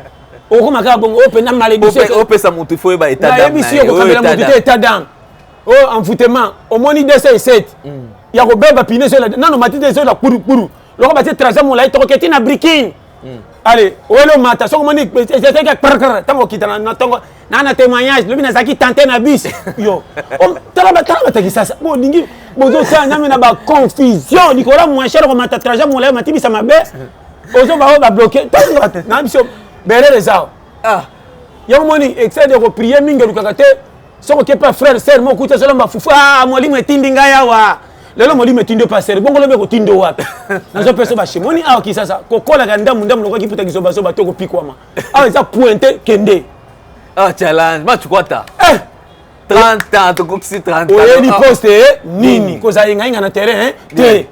[SPEAKER 1] okoma kaka bongo oyo mpenza malédiction.
[SPEAKER 2] Opesa motu, faut oyeba état d'âme.
[SPEAKER 1] Nayebisi yo, kokambela motu te état d'âme oyo envoûtement. Omoni 207 ya kobeba pine ezola nano mati te, ezola kpurukpuru loko batie trajet molai, tokoketi na brikine. Ale oyeli omata, soki omoni ezalaki kprkr ntango okita na ntongo na témoignage, lobi nazalaki tante na bis yo. Tala bato Kisasa bolingi bozosala nami na baconfusion likolo ya moins cher, komata trajet molai matibisa mabe, ozoba oyo babloke na biso berere eza yango. Moni excès de koprier mingi elukaka te. Soki oke pa frère sœur moko okuti azolamba fufu, ah, molimo etindi ngai awa lelo, molimo etindi yo pasteur, bongo lobi ekotindi yo wapi? Nazopesa bashemoni awa Kisasa kokolaka ndamu ndamu lokoki puta kizobazoba to kopikwama awa eza pointe kende.
[SPEAKER 2] Ah, challenge machukwata.
[SPEAKER 1] Eh!
[SPEAKER 2] 30 ans, tokokisi 30 ans.
[SPEAKER 1] Oyebi poste nini? Kozala yengayenga na terrain te.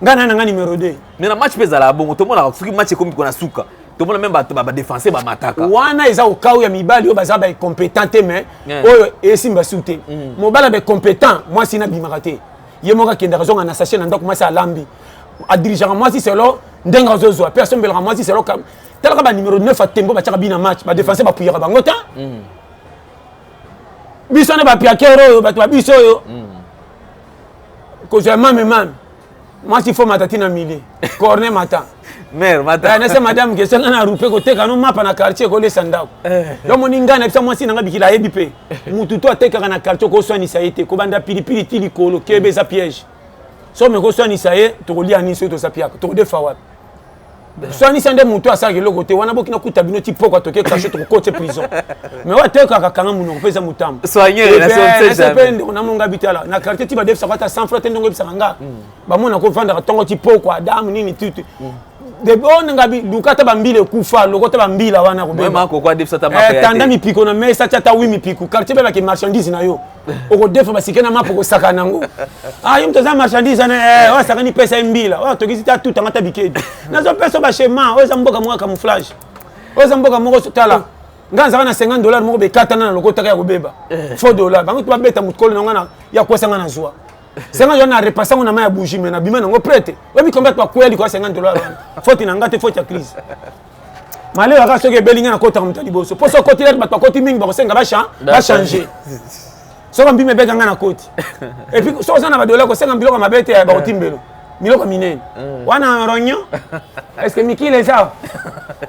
[SPEAKER 1] Ngai na nanga numéro 2.
[SPEAKER 2] Mais na match mpe ezalaka bongo, tomonaka soki match ekomi kona suka, tomona même bato badéfense bamataka.
[SPEAKER 1] Wana eza okau ya mibali oyo baza baincompétent te, mais oyo esimba su te. Mobali ya baincompétent, mwasi nabimaka te, ye moko akendaka zonga na sachet na ndako. Mwasi alambi, adirigeaka mwasi selo ndenge azozwa, mpe asombelaka mwasi selo. Talaka banuméro 9 atembo batiaka bina match, badéfense bapuyaka bango ta. Biso na bapiakere oyo, bato babiso oyo kozwa mame mame, mwasi fo mata ntina mili corne mata.
[SPEAKER 2] Mère mata.
[SPEAKER 1] Nase madame question nga na rupe koteka no mapa na quartier, kolesa ndako. Yo moni ngai na bisa mwasi nanga bikila ayebi mpe mutu to atekaka na quartier, okoswanisa ye te. Kobanda pilipili ti likolo, kebe, eza piège. So me koswanisa ye, tokolia nini? Soki toza piaka, tokodefa wapi? Swanisa nde motu asalaka eloko te wana. Bokina kuta bino ti pokwa, toke kasho, tokokote prison. Mais oyo atekaka, kanga monoko mpe eza motambo.
[SPEAKER 2] Soigner.
[SPEAKER 1] Ndeko namonga bitala na quartier ti badefisaka ata 100 francs te. Ndenge oyebisaka nga, bamona kovandaka ntongo ti pokwa, adamu nini tutu oyo nga luka ata bambila ekufa, loko ta bambila wana.
[SPEAKER 2] Kobetanda
[SPEAKER 1] mipiko na mesa, tia ata wi mipiku. Quartier bebaki marchandise na yo, okodefa basike na mapa, okosaka nango. Ah, yo moto aza marchandise wana, oyo asakani, pesa ye mbila oyo atokisi te, atutanga ata bikedi. Nazopesa bashema oyo eza mboka moko ya camouflage, oyo eza mboka moko. Tala, ngai nazalaka na 50 $ moko bekatana na lokotaka ya kobeba, faux dollar. Bango to babeta mokolo na nga ya kwesa, nga nazwa 50 $ na repasse yango na mai ya bougie, mais nabima nango prête. Oyebi combien bakwea likolo ya 50 $ wana? Faute na nga te, faute ya crise. Maleo kaka soki ebeli nga nakotaka moto ya liboso, mpo so okoti lete, bato bakoti mingi, bakosenga bachange. Soki mbima ebeka, nga na koti. Et puis soki oza na badola, kosenga biloko ya mabe te, bakotimbelo biloko minene wana rognon. Est ce que mikili eza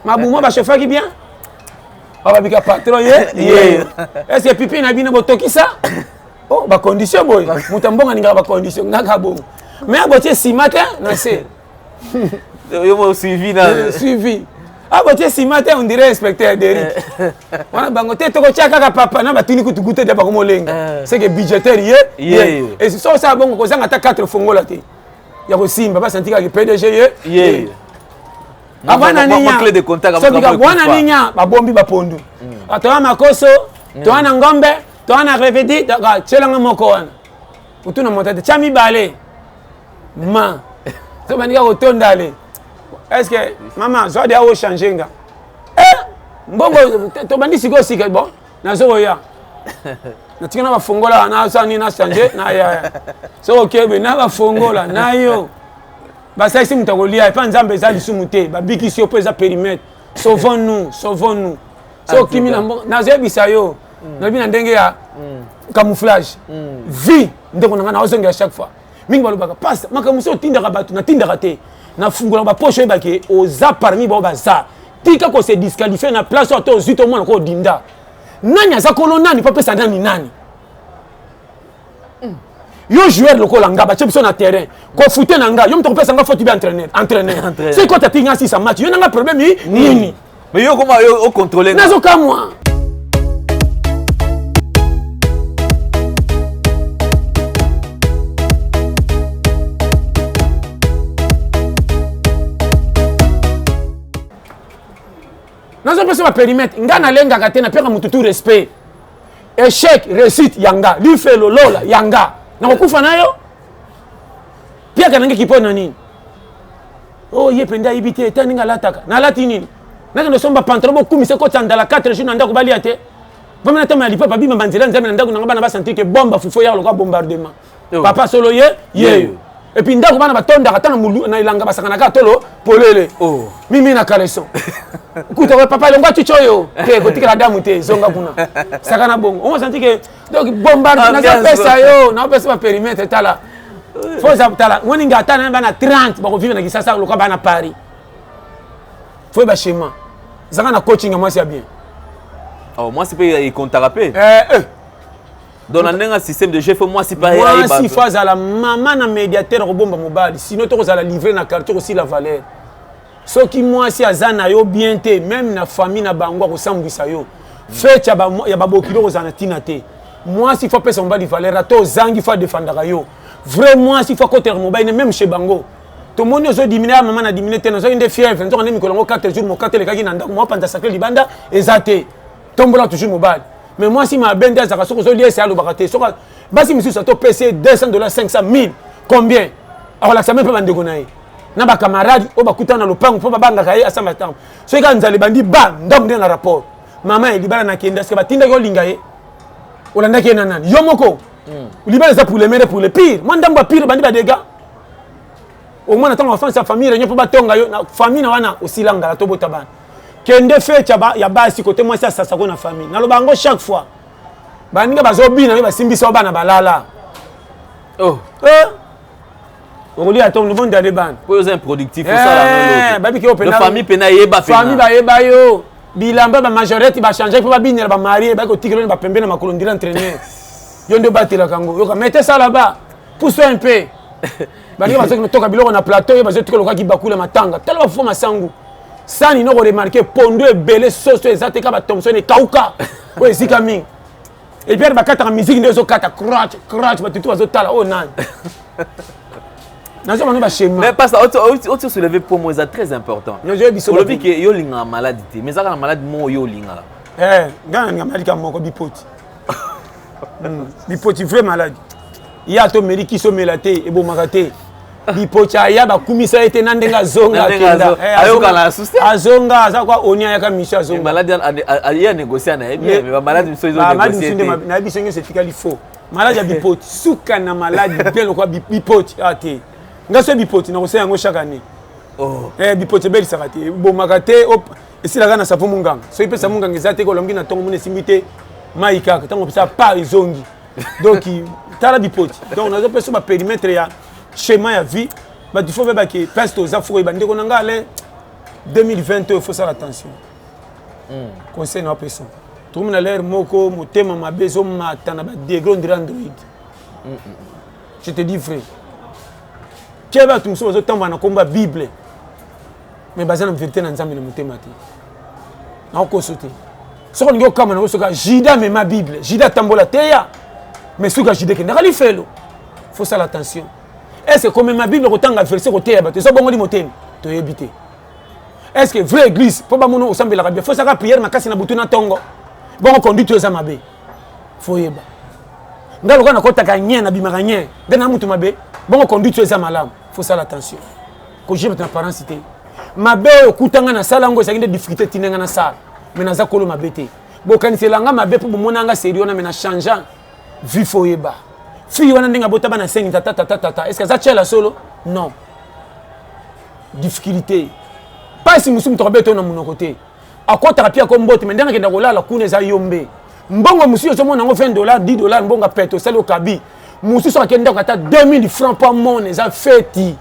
[SPEAKER 1] mabumo bachauffaki bien? Bababika patron ye ye. Est ce que pipi na bino botokisa? Oh, bacondition boye, moto ya mbongo alingaka bacondition ngaka bongo, mais abotie nsima te na se.
[SPEAKER 2] Yo mo suivi na
[SPEAKER 1] Suivi, abotie nsima te, on dirait inspecteur Derrick wana. Bango te, tokotia kaka papa na batuni kutu gute te, bakomolenga. C'est que budgétaire ye ye. So osala bongo, kozanga ata 4 fongola te ya kosimba, basanti kaka PDG ye.
[SPEAKER 2] Ye.
[SPEAKER 1] Abwana ninya, ninya babombi bapondu, toa makoso, toa na ngombe, toa na revedi, tielanga moko wana otuna moto te, tia mibale ma so bandika kotonda. Ale, est ce que mama zwa de aochange nga mbongo? Tobandi sikoyo sika. Bon, nazokoya, natika na bafongola, nasala nini, nachange na yaya. Soki okebe na bafongola na yo, basalisi moto akolia epa Nzambe, eza lisumu te. Babikisi yo mpo eza périmètre. Sauvons nous, sauvons nous. So okimi na mbongo, nazoyebisa yo, nayebi na ndenge ya camouflage vie. Ndeko na ngai, naozongela chaque fois mingi balobaka passe makambo mosusu otindaka bato. Natindaka te, nafungolaka bapoche. Oyebake oza parmi bao baza. Tika kose disqualifie na place oyo ata ozwi to omwana ko odinda. Nani aza kolo nani mpo apesa nani nani? Yo joueur lokola nga, batie biso na terrain, kofute na nga, yo moto kopesa nga faute? Be entraîneur, entraîneur soki kota ti nga sisa match, yo nanga problème nini?
[SPEAKER 2] Mais yo koma yo ocontrôle.
[SPEAKER 1] Nazokamwa. Nazopesa bapérimètre, nga nalengaka te, napeka motu tout respect. Échec, réussite yanga, lifelo lola yanga, nakokufa na yo piaka nange kipo na nini. Oh, ye mpenza ayebi te eta ndenge alataka. Nalati nini? Nakende osomba pantalon, bokumisa, ekotisa ndala 4 jours na ndako, balia te. Vami na tama ya lipapa, bima banzela Nzambe na ndako nanga, bana basentir ke bomba fufu eyaka lokola bombardement. Papa solo ye ye. Et puis ndako bana batondaka ata na elanga, basakanaka tolo polele. Mimi na caleçon kuta, papa elongo tuti oyo te, kotikala damu te, zonga kuna, sakana bongo. Ongo santi ke donc bombarde. Nazopesa yo, naopesa bapérimètre. Tala, foza tala moninga, ata na bana 30 bakovivre na Kisasa lokola bana Paris. Fo yeba schéma, zanga na coaching ya mwasi ya bien.
[SPEAKER 2] Oh, mwasi mpe ekontaka mpe.
[SPEAKER 1] Eh.
[SPEAKER 2] Donc na ndenge système de jeu, faut mwasi mpe.
[SPEAKER 1] Mwasi fo azala mama na médiateur, kobomba mobali, sinon tokozala livré na quartier, kosila valeur. Soki mwasi aza na yo bien te, même na famille na bango akosambwisa yo. Fete ya babokilo kozala na ntina te. Mwasi fo apesa mobali valeur, ata ozangi, fo adefendaka yo. Vrai mwasi fo akotela mobali ne même chez bango. Tomoni ozodimine ya mama na dimine te, nazwaki nde fièvre, nzoka nde mikolo yango 4 jours mokate elekaki na ndako, mopanza sacré libanda eza te. Tombola toujours mobali. Mais mwasi mabe nde azalaka soki ozoliesa, alobaka te. Soki basi misusu atopesi ye 200 dollars, 500 1000, combien, akolakisa me mpe bandeko na ye na bacamarade oyo bakutana na lopango mpo babangaka ye, asamba ntango. Soki kaka nzala ebandi, ba ndambo nde na rapport mama ye libala nakende. Aske batindaki olinga ye, olandaki ye na nani? Yo moko. Libala eza pour le meilleur, pour le pire. Mwa ndambo ya pire bandi badégâts. Omona ntango bafandisa ya famille réunion mpo batonga yo na famille na wana, osila ngala tobota bana. Kende fête ya basi kote mwasi asasako na famille. Naloba yango chaque fois, baninga bazobina, yo basimbisa yo bana balala.
[SPEAKER 2] Oh.
[SPEAKER 1] Eh, okolia ntongo bondale bana.
[SPEAKER 2] Po oza improductif, osala
[SPEAKER 1] babiki yo.
[SPEAKER 2] Famille pena yeba.
[SPEAKER 1] Famille bayeba yo, bilamba bamajorete bachange mpo babinela bamarie, baki kotikela na bapembe na makolo ndira entraîneur. Yo nde obatelaka yango, yoka mete sala ba pousse un peu. Baninga bazoki toka biloko na plateau, yo bazotika lokaki bakula matanga. Tala bafo masangu sani noko remarquer pondo ebele, soso eza te, ka bathomson ekauka oyo esika mingi. Et puis bakataka musique nde ezokata crach crach, batutu bazotala oyo nani, nazomona baschéma.
[SPEAKER 2] Mais pasteur, oti soulever pour moi eza très important. Olobi ke yo olingaka maladi te, mais ezaka na maladi moko yo olingaka.
[SPEAKER 1] Ngai nalinga maladi ka moko, bipoti. Bipoti, vrai maladi ye ata omeli kisi, omela te, ebomaka te. Bipoti aya, bakumisa ye te na ndenge azonga, akenda azonga, aza kwa oni, ayaka mission, azonga.
[SPEAKER 2] Ye anégocie na ye bien, mais bamaladi mosusu
[SPEAKER 1] ezonégocie te. Nayebi biso nyonso etikali faux. Maladi ya bipoti, suka na maladi bien lokwa bipoti a te. Nga so bipoti nakosala yango chaque année.
[SPEAKER 2] Oh.
[SPEAKER 1] Bipoti ebelisaka te, ebomaka te, esilaka na savon munganga. Soki mpe savon munganga eza te, kolongi na ntongo mona esimbi te, mai kaka ntango opesa pa ezongi. Donc tala bipoti. Donc nazopesa bapérimètre ya schéma ya vie. Bato faut bayebake place toza, faut koyeba. Ndeko na nga Alain, 2020 oyo, faut sala attention. Conseil na wapesa, tokomi na l'heure moko motema mabe ezomata na badegré on dirait Android. Je te dis vrai, ke bato mosusu bazotambola na nkombo ya Bible, mais baza na vérité na Nzambe na motema te. Nakokoso te. Soki olingi okama nango, soki Juda amema Bible, Juda atambola teya, mais soki Juda ekendaka lifelo. Faut sala attention. Est ce que komema Bible, kotanga verset, koteya bato, eza bongoli motema? Toyebi te. Est ce que vraie église, mpo bamona osambelaka bien, fosaka prière makasi na butu na ntongo, bongo conduite eza mabe? Faut yeba, nga lokola nakotaka nye, nabimaka nye nde na mutu mabe, bongo conduite eza malamu? Faut sala attention, kojuger bato na apparence te. Mabe oyo okutanga nasala yango, ezalaki nde difficulté etinda nga nasala, mais naza kolo mabe te. Bokaniselanga mabe mpo bomona nga série wana, mais na changeant vie. Faut oyeba, fille wana ndenge abota bana 5, tata tata tata, est ce que aza tiela solo? Non, difficulté, mpasi mosusu moto akobeta oyo na monoko te, akɔtaka mpe ako mbote, mais ndenge akenda kolala kuna eza yombe. Mbongo mosusu ozomona yango 20 dollar, 10 dollar, mbongo apete osali okabi. Mosusu akende ndako ata 2000 francs mpo amona eza feti.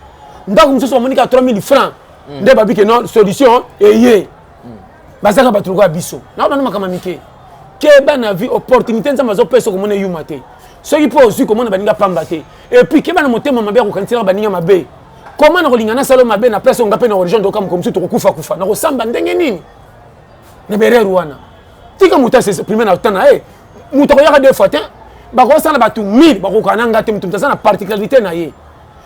[SPEAKER 1] Ndako mosusu bamoni kaka 3000 francs nde babike non, solution eye. Bazaka bato lokola biso naobana makambo mike. Keba na vie, opportunité Nzambe azopesa, komona eyuma te. Soki mpo ozwi, komona baninga pamba te. Et puis keba na motema mabe ya kokaniselaka baninga mabe. Koma na kolinga nasala mabe na place oyo nga mpe na religion doka, moko mosusu tokokufa kufa na kosamba ndenge nini na berere wana. Tika moto asexprime na temps na ye. Moto akoyaka deux fois te, bakosala bato 1000, bakokoka na nga te. Moto moto aza na particularité na ye.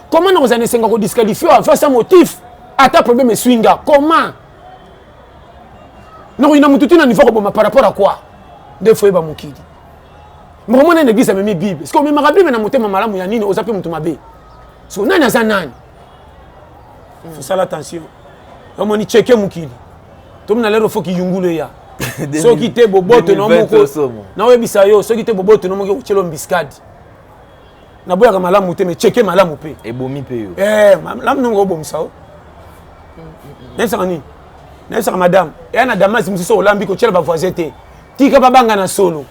[SPEAKER 1] Comment na kozala na esenga kodisqualifie oyo avant sans motif, ata problème eswi nga? Comment nakoyina motu ti na niveau koboma? Par rapport à quoi? Nde faut yeba mokili moko. Mona na église amemi Bible, ce que omemaka Bible na motema malamu ya nini? Oza mpe moto mabe. So nani aza nani? Fosala attention. Omoni, cheke mokili tomona lero, faut kiyungulu eya. Soki te, boboto na moko naoyebisa yo, soki te, boboto na moko ekotiela embuscade. Naboyaka malamu te, mais cheke malamu mpe.
[SPEAKER 2] Ebomi mpe yo.
[SPEAKER 1] Malamu nongo obomisa o. Nayebisaka nini? Nayebisaka madame eya na Damasi mosusu, olambi, kotiela bavoisin te. Tika babanga na solo,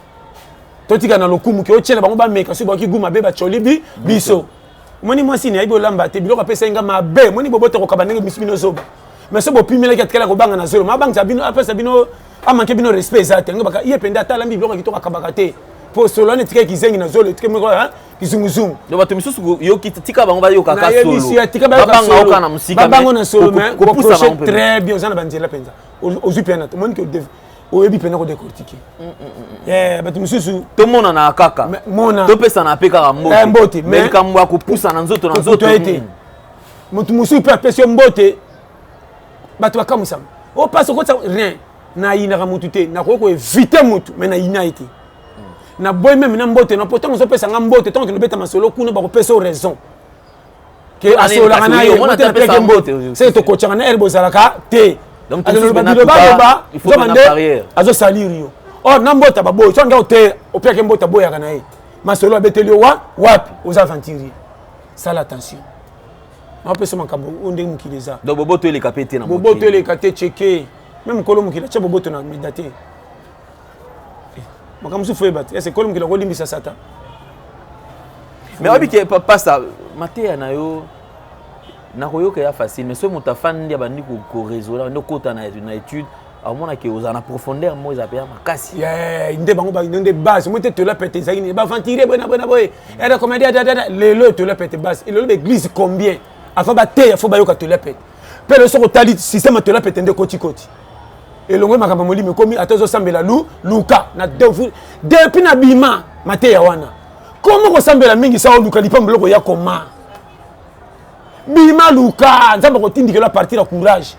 [SPEAKER 1] totika na lokumu ke otiela bango bameka. Soki bakoki gu mabe, bacoli bi biso. Omoni mwasi ni ayebi olamba te, biloko apesa nga mabe. Omoni boboto kokaba ndenge misu bino zoba, mais so bopimelaki, atikala kobanga na zolo, mabangisa bino, apesa bino, amanke bino respect eza te. Ngo baka ye mpenza ata alambi biloko kitoko, akabaka te, po solo wana etikaki kizengi na zolo, etike moko kizunguzungu.
[SPEAKER 2] Donc bato misusu yoki, tika bango bayokaka
[SPEAKER 1] solo, tika
[SPEAKER 2] bayoka solo na mosika.
[SPEAKER 1] Babango na solo, mais koapproche très bien, oza na banzela mpenza, ozwi mpenza, omoni ke oyebi mpenza kodécortiquer bato mosusu.
[SPEAKER 2] Tomonana kaka.
[SPEAKER 1] Mona.
[SPEAKER 2] Topesana mpe kaka
[SPEAKER 1] mbote.
[SPEAKER 2] Mais likambo ya kopusana nzoto na nzoto.
[SPEAKER 1] Ye te, moto mosusu mpe apesi yo mbote, bato bakamusama, opasi okotisa rien. Nayinaka motu te, nakoki koéviter motu, mais nayina ye te. Naboyi meme na mbote na po ntango ozopesa nga mbote, ntango kinobeta masolo kuna, bakopesa yo raison ke asololaka na ye, mbote napeke mbote seke tokotshaka na ere bozalaka te. Bilobaloba nzoka nde azosalire yo. Or na mbota baboyi so nga te, opiaki mbote, aboyaka na ye masolo, abeteli yo wa wapi, oza aventurier. Sala attention, naopesa makambo oyo ndenge mokili eza.
[SPEAKER 2] Donc boboto eleka mpe te na
[SPEAKER 1] Boboto eleka te, cheke même nkolo mokili atya boboto na meda te. Makambo mosusu foyeba te, ese nkolo mokili akolimbisa Satan.
[SPEAKER 2] Mais oyebi ke, pasta, mateya na yo nakoyoka ya facile, mais soki moto afandi, abandi koraisonner, abandi okota na étude, aomonake ozala na profondeur moko eza mpenza makasi.
[SPEAKER 1] Nde bango nde base moi te. Tola pete ezalaki nini? Baaventurier boye na boye na boye, ere comédie dadada. Lelo tola pete base, lelo baéglise combien avant bateya fo bayoka tola pete? Mpe lelo soki otali système ya tola pete nde kotikoti elongo makambo molimo ekomi, ata ozosambela lu luka na depuis na bima mateya wana. Komo kosambela mingi sa oluka lipambo eloko ya koma bima luka Nzambe akotindikelo a partir ya courage.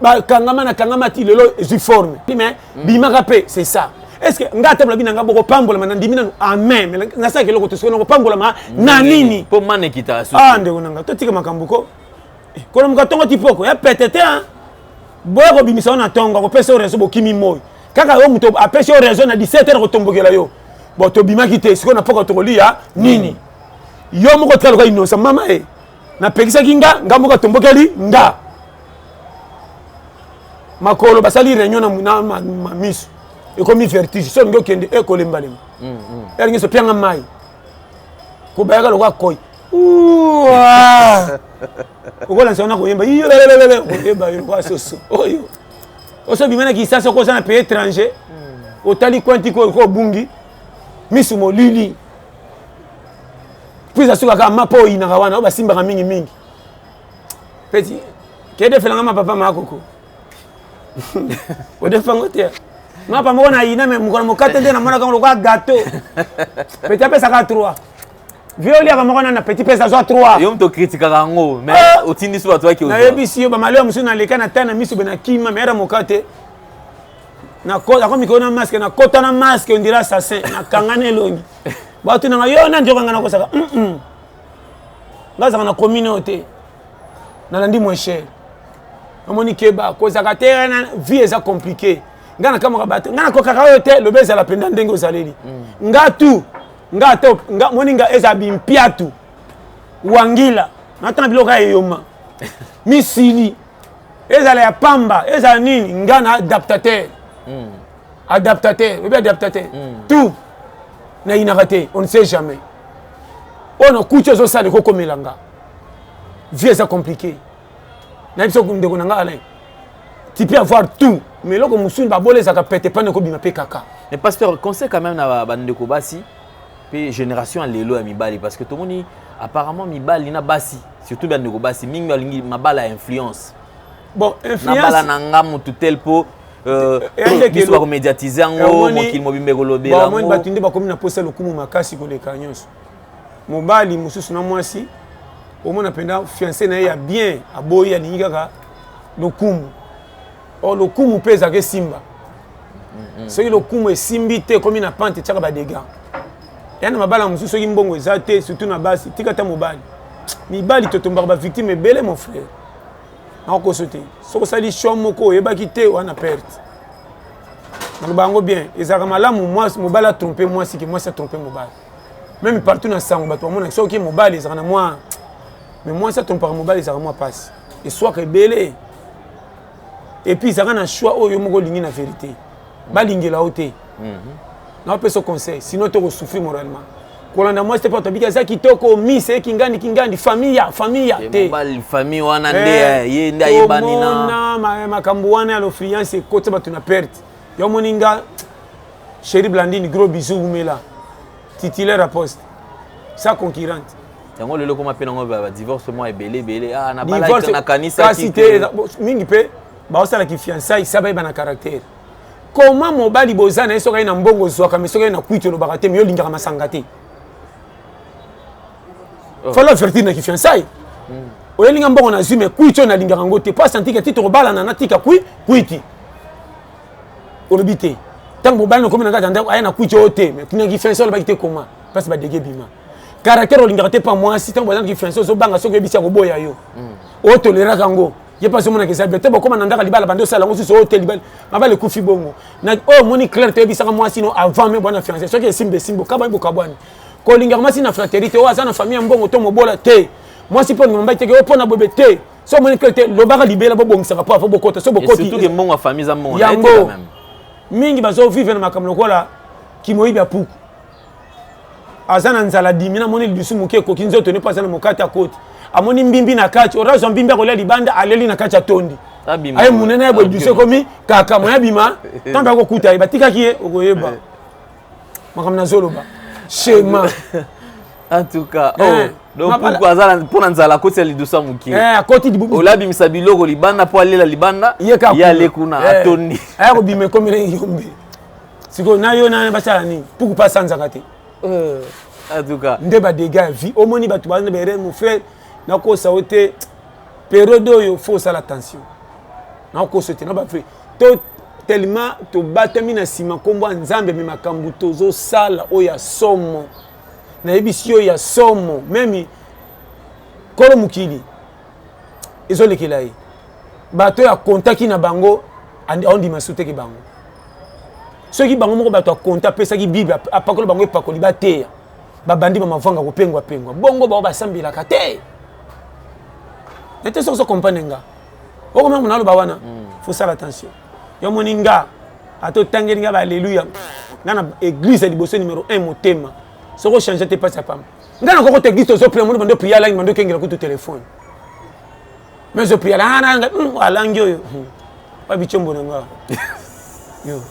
[SPEAKER 1] Bakangama na kangama ti lelo ezwi forme, mais bimaka mpe, c'est ça. Est ce que nga ata bolabi na nga bokopambolama, na ndimi nanu amen, mais nasalaka eloko te. Soki nakopambolama na nini?
[SPEAKER 2] Mpo mana ekitaka.
[SPEAKER 1] Ah, ndeko na nga, totika makambo ko kolamuka ntongo ti poko ya pete te. Boya kobimisa yo na ntongo, akopesa yo raison, bokimi moi kaka yo moto apesi yo raison na 17 heure kotombokela yo. Bon, tobimaki te, sikoyo na poko tokolia nini? Yo moko tika loka innocent. Mama e napekisaki nga, nga moko atombokeli nga makolo, basali réunion na miso, ekomi vertige. So olingi okende ekolembalemba, elingi so pianga mai kobayaka lokwa koi, okolanisa wana koyemba, koyeba yo lokwa soso oyo oso obima na Kisasa, okoza na pays étranger, otali coin ko obungi, misu molili, puis asuka kaka mapa oyinaka wana oyo basimbaka mingimingi. Peti kedefelanga mapapa makoko odefango te, mapa moko na yina me mokolo mokate nde namonaka ngo lokola gâteau. Petit apesaka 3 vie, oliaka moko nana petit pesa azwa 3.
[SPEAKER 2] Yo moto okritikaka yango, mais otindi so bato baki.
[SPEAKER 1] Nayebisi yo, bamaleo mosusu naleka na ta na miso be na kima, me era mokate nakomi ko na masque, nakota na masque ondira assassin, nakanga na elongi. Bato nanga yo nani tokanga, nakosaka nga azalaka na commune oyo te. Nalandi moins cher, namoni keba kozalaka te na vie eza compliqué. Nga nakamwaka bato, nga nakokaka oyo te. Lobi ezala mpenza ndenge ozaleli nga tu nga to nga moni nga eza bimpiatu wangila natanga biloko ya eyoma misili, ezala ya pamba, ezala nini, nga na adaptateur. Adaptateur, oyebi adaptateur? Tout nayinaka te, on ne sait jamais oyo nakuti ozosala ekokomela nga. Vie eza compliqué. Nayebi so ndeko na nga Alain, tu peux avoir tout, mais eloko mosusu babola ezalaka pete pane ekobima mpe kaka.
[SPEAKER 2] Mais pasteur, conseil quand même na bandeko basi mpe génération ya lelo ya mibali, parce que tomoni apparemment mibali na basi, surtout bandeko basi mingi, balingi mabala ya influence.
[SPEAKER 1] Bon,
[SPEAKER 2] influence nabala na nga motu tel mpo biso bakomédiatiser yango, mokili mobimba ekolobela.
[SPEAKER 1] Yango bato nde bakomi na posa lokumu makasi koleka nyonso. Mobali mosusu na mwasi, omona mpenza fiancé na ye ya bien aboyi, alingi kaka lokumu. Or lokumu mpe ezalaka esimba. Soki lokumu esimbi te, ekomi na pante, etiaka badégâts ya na mabala mosusu. Soki mbongo eza te, surtout na basi, tika ata mobali. Mibali totombaka bavictime ebele, mon frère, nakokoso te. Soki osali choix moko oyebaki te, wana perte. Naloba yango bien, ezalaka malamu mobali atrompe mwasi ke mwasi atrompe mobali. Même partout na sango bato bamonaki soki mobali ezalaka na mwa, mais mwasi atrompaka mobali ezalaka mwa mpasi, eswaka ebele. Et puis ezalaka na choix oyo yo moko olingi na vérité, balingela yo te. Naopesa conseil, sinon tokosouffrir moralement. Kolanda mwasi te mpo tobiki aza kitoko, miss ekingandi kingandi, famille ya famille ya te.
[SPEAKER 2] Famille wana nde ye nde ayebani
[SPEAKER 1] na makambo wana ya l'influence ekota bato na perte. Yo omoni nga, chéri Blandine, gros bisou, umela titulaire à poste sa concurrente.
[SPEAKER 2] Yango lelo koma mpe nango badivorce mwa ebele ebele nakanisaki
[SPEAKER 1] te mingi mpe baosalaki fiançailles sa bayeba na caractère. Comment mobali boza na ye, soki aye na mbongo ozwaka, mais soki aye na kwiti olobaka te, mais yo olingaka masanga te? Fallait avertir na kifiançailles: oyelinga mbongo nazwi, mais kwiti oyo nalingaka yango te, po asanti ke ti tokobalana natika kwiti. Olobi te. Ntango mobali nakomi na kati ya ndako, aya na kwiti oyo te, mais kuna kifiancé olobaki te koma place badege bima. Caractère olingaka te pa mwasi, ntango baza na kifiancé, ozobanga soki oyebisi ya koboya yo. Otoleraka yango, ye mpe azomonaka eza bien te. Bokóma na ndako libala, bandi osala yango susu oyo te, libala mabala ekufi bongo. Na oyo omoni clair, toyebisaka mwasi no avant me bwana fiancé, soki esimba esimba, okabwani bokabwani. Kolingaka mwasi na fraternité oyo aza na famille ya mbongo to mobola te. Mwasi mpo olinga mobali teke oyo mpo na bobe te. So omoni clair te, lobaka libela, bobongisaka mpo avant bokota. So bokoti
[SPEAKER 2] surtout que mbongo ya famille eza mbongo na ye te.
[SPEAKER 1] Yango.
[SPEAKER 2] Quand même.
[SPEAKER 1] Mingi bazovivre na makambo lokola kimoyibi ya puku. Aza na nzala, dimi namoni lidusu moke ekoki nzoto ne mpo aza na mokate, akoti, amoni mbimbi na kati, orazwa mbimbi, akolia libanda, aleli na kati, atondi.
[SPEAKER 2] Abima.
[SPEAKER 1] Aye monene ye boye, lidusu ekomi kaka moya bima. Ntango akokuta ye, batikaki ye, okoyeba makambo nazoloba, schéma.
[SPEAKER 2] En tout cas, oh, donc puku aza mpo na nzala, akotisa lidusu ya moke.
[SPEAKER 1] Eh, akoti libumu.
[SPEAKER 2] Olabimisa biloko libanda mpo alela libanda.
[SPEAKER 1] Ye kaka.
[SPEAKER 2] Ye ale kuna, atondi.
[SPEAKER 1] Aya kobima, ekomi na yombe. Sikoyo na yo na basala nini? Puku mpe asanzaka te.
[SPEAKER 2] En tout cas.
[SPEAKER 1] Nde badégâts ya vie. Omoni bato baza na baerreur. Mon frère, nakosa yo te, période oyo faut osala attention. Nakosa te na bavrai to tellement tobatami na nsima nkombo ya Nzambe, me makambo tozosala oyo ya somo, nayebisi yo, ya somo. Même kolo mokili ezolekela ye. Bato oyo akontaki na bango, aondima su teke bango. Soki bango moko bato akonta, apesaki Bible, apakola bango epakoli, bateya, babandi bamavanga kopengwapengwa bongo, bao basambelaka te nete. Soki ozokomprendre nga, okomona mona aloba wana, faut sala attention. Yo moni nga, ata otangeli nga baaleluya, nga na église ya liboso numéro 1 motema. Soki ochange te, mpasi ya pamba. Nga na kokota église, tozoprier, moni bando prier alangi, bando okengela kutu telefone, mais ozoprier alanga alangi oyo wabi tiombo na nga yo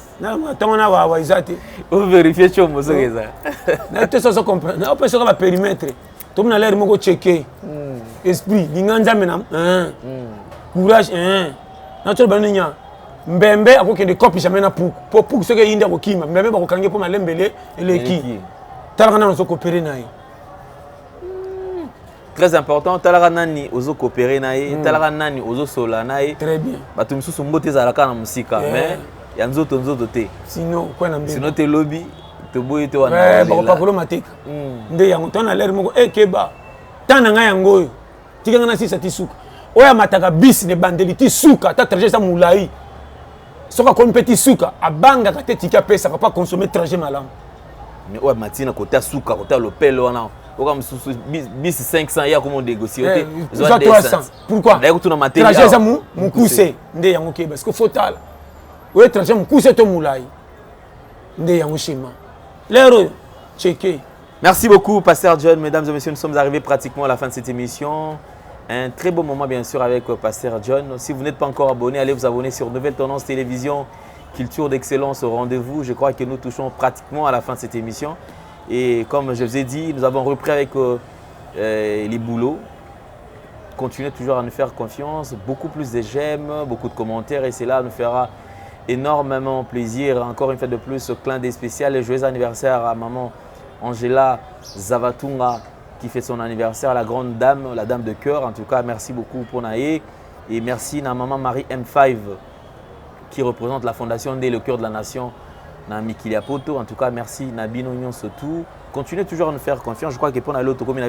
[SPEAKER 1] ntango na wawa eza te.
[SPEAKER 2] Ovérifie tiombo soki eza.
[SPEAKER 1] Na te, soso comprendre, opesaka bapérimètre, tomona lere moko cheke esprit linga Nzambe na courage natolo bano nya mbembe akokende cope jamais na puku, po puku soki eyindi akokima, mbembe bakokangi mpo malembele eleki. Talaka nano ozokopere na ye.
[SPEAKER 2] Très important, talaka nani ozokopere na ye, talaka nani ozosola na ye.
[SPEAKER 1] Très bien.
[SPEAKER 2] Bato misusu mbote ezalaka na mosika, mais ya nzoto nzoto te.
[SPEAKER 1] Sinon okwe na mbembe.
[SPEAKER 2] Sinon te, lobi toboyi te wana.
[SPEAKER 1] Bakopakolo mateka nde yango to na lere moko ekeba. Ta na ngai yango oyo, tika ngai nasisa ti suka. Oyo amataka bisi na ebandeli ti suka, ata trajet eza molai, soki akomi mpe ti suka, abangaka te, tiki apesaka mpo aconsommer trajet malamu.
[SPEAKER 2] Mais oyo amati na kota suka, kota lopele wana, oka mosusu bisi 500, ye akoma onégocier te.
[SPEAKER 1] Eza 300, pourquoi?
[SPEAKER 2] Daye kotuna mateli.
[SPEAKER 1] Trajet eza mokuse, nde yango keba. Parce que faut tala oyo trajet mokuse to molai, nde yango schéma lere oyo cheke.
[SPEAKER 2] Merci beaucoup, Pasteur John. Mesdames et messieurs, nous sommes arrivés pratiquement à la fin de cette émission. Un très beau moment, bien sûr, avec Pasteur John. Si vous n'êtes pas encore abonné, allez vous abonner sur Nouvelle Tendance Télévision, Culture d'excellence au rendez-vous. Je crois que nous touchons pratiquement à la fin de cette émission. Et comme je vous ai dit, nous avons repris avec les boulots. Continuez toujours à nous faire confiance, beaucoup plus de j'aime, beaucoup de commentaires et cela nous fera énormément plaisir. Encore une fois de plus, ce clin d'œil spécial et joyeux anniversaire à maman Angela Zavatunga qui fait son anniversaire, la grande dame, la dame de cœur. En tout cas, merci beaucoup pour Naé et merci à maman Marie M5 qui représente la fondation Dès le cœur de la nation na mikili ya poto. En tout cas, merci na bino surtout. Continuez toujours à nous faire confiance. Je crois que pour l'autre comme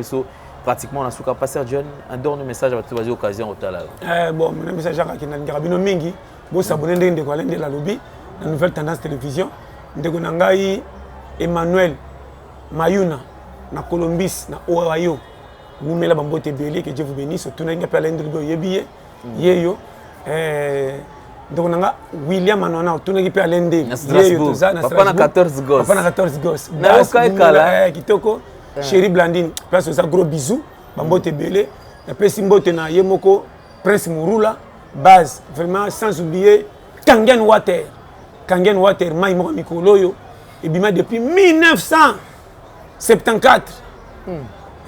[SPEAKER 2] pratiquement na suka, Pasteur John, un dernier message à toute occasion au tala.
[SPEAKER 1] Eh, bon, mon message à nalingaka bino mingi, bosabone ndenge ndeko alendela alobi na Nouvelle Tendance Télévision. Ndeko na ngai Emmanuel Mayuna na Columbus na Ohio, wumela, bambote ebele, que Dieu vous bénisse. Otunaki nga mpe alendeli bi oyebi ye ye yo. Ndeko na nga William Anwana, otunaki mpe alendeli ye yo, toza
[SPEAKER 2] na Papa na 14 gosses.
[SPEAKER 1] Papa na 14 gosses.
[SPEAKER 2] Nayoka ekala.
[SPEAKER 1] Kitoko. Chéri Blandine, place oza, gros bisou, bambote ebele. Napesi mbote na ye moko Prince Murula base, vraiment, sans oublier Kangen Water. Kangen Water, mai moko mikolo oyo ebima depuis 1974.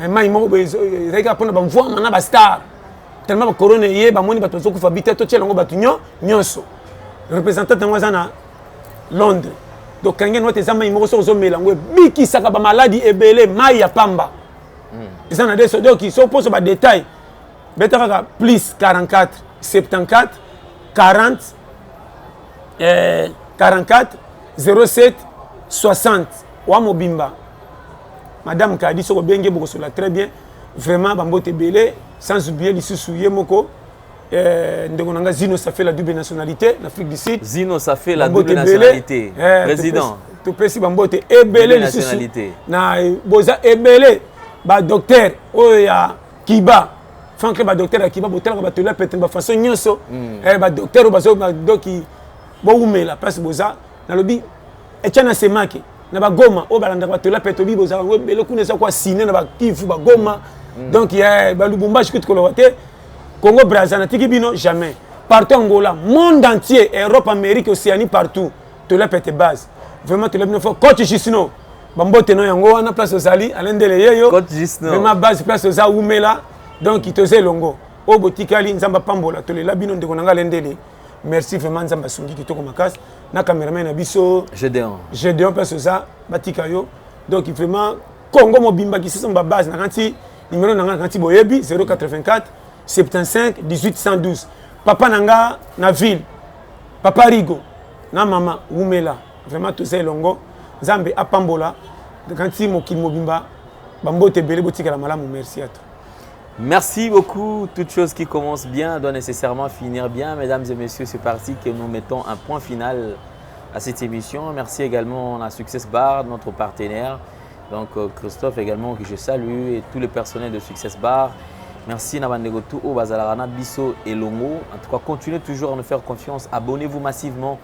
[SPEAKER 1] Mai moko boye ezalaki kaka mpona bamvwama na bastar. Tellement bacorona eye, bamoni bato bazokufa bite, totiela yango bato nyonso. Représentant yango aza na Londres. Donc Kangen Water eza mai moko, soki ozomela yango, ebikisaka bamaladi ebele. Mai ya pamba eza na deso. Donc so poso badétail, beta kaka plus 44 74 40 44. 07 60 wa mobimba. Madame Kadi, soko benge bokosola très bien. Vraiment bambote ebele, sans oublier lisusu ye moko ndeko na nga Zino, ça fait la double nationalité en Afrique du Sud.
[SPEAKER 2] Zino, ça fait la double nationalité. Président.
[SPEAKER 1] Topesi bambote ebele lisusu na boza ebele, badocteur oyo ya Kiba Franklin, badocteur ya Kiba, botalaka batoli ya pete bafaçon nyonso. Badocteur oyo bazo badoki bowumela place boza. Nalobi etya na semake na bagoma oyo balandaka batoli ya pete, obi bozala yango ebele kuna, eza kwa sine na bakivu bagoma. Donc balubumbashi kutu koloba te. Congo Braza natiki bino jamais, partout, Angola, monde entier, Europe, Amérique, Océanie, partout, tola pete base. Vraiment tola bino fo. Coach Jusino, bambote no yango wana place ozali, alendele yeyo. Vraiment base place oza, wumela. Donc toza elongo, oyo botikali Nzambe apambola. Tolela bino, ndeko na nga alendele, merci vraiment. Nzambe asungi kitoko makasi na cameraman na biso.
[SPEAKER 2] Gédéon.
[SPEAKER 1] Gédéon, place oza, batika yo. Donc vraiment Congo mobimba, Kisasa babase, na kanti numéro na nga, na kanti boyebi, 084 75 18 112. Papa na nga na ville, papa Rigo na mama, wumela. Vraiment toza elongo, Nzambe apambola. Kanti mokili mobimba, bambote ebele, botikala malamu. Merci à toi.
[SPEAKER 2] Merci beaucoup. Toute chose qui commence bien doit nécessairement finir bien. Mesdames et messieurs, c'est parti que nous mettons un point final à cette émission. Merci également à Success Bar, notre partenaire. Donc Christophe également que je salue et tous les personnels de Success Bar. Merci na bandeko tout oyo bazalaka na biso elongo. En tout cas, continuez toujours à nous faire confiance. Abonnez-vous massivement.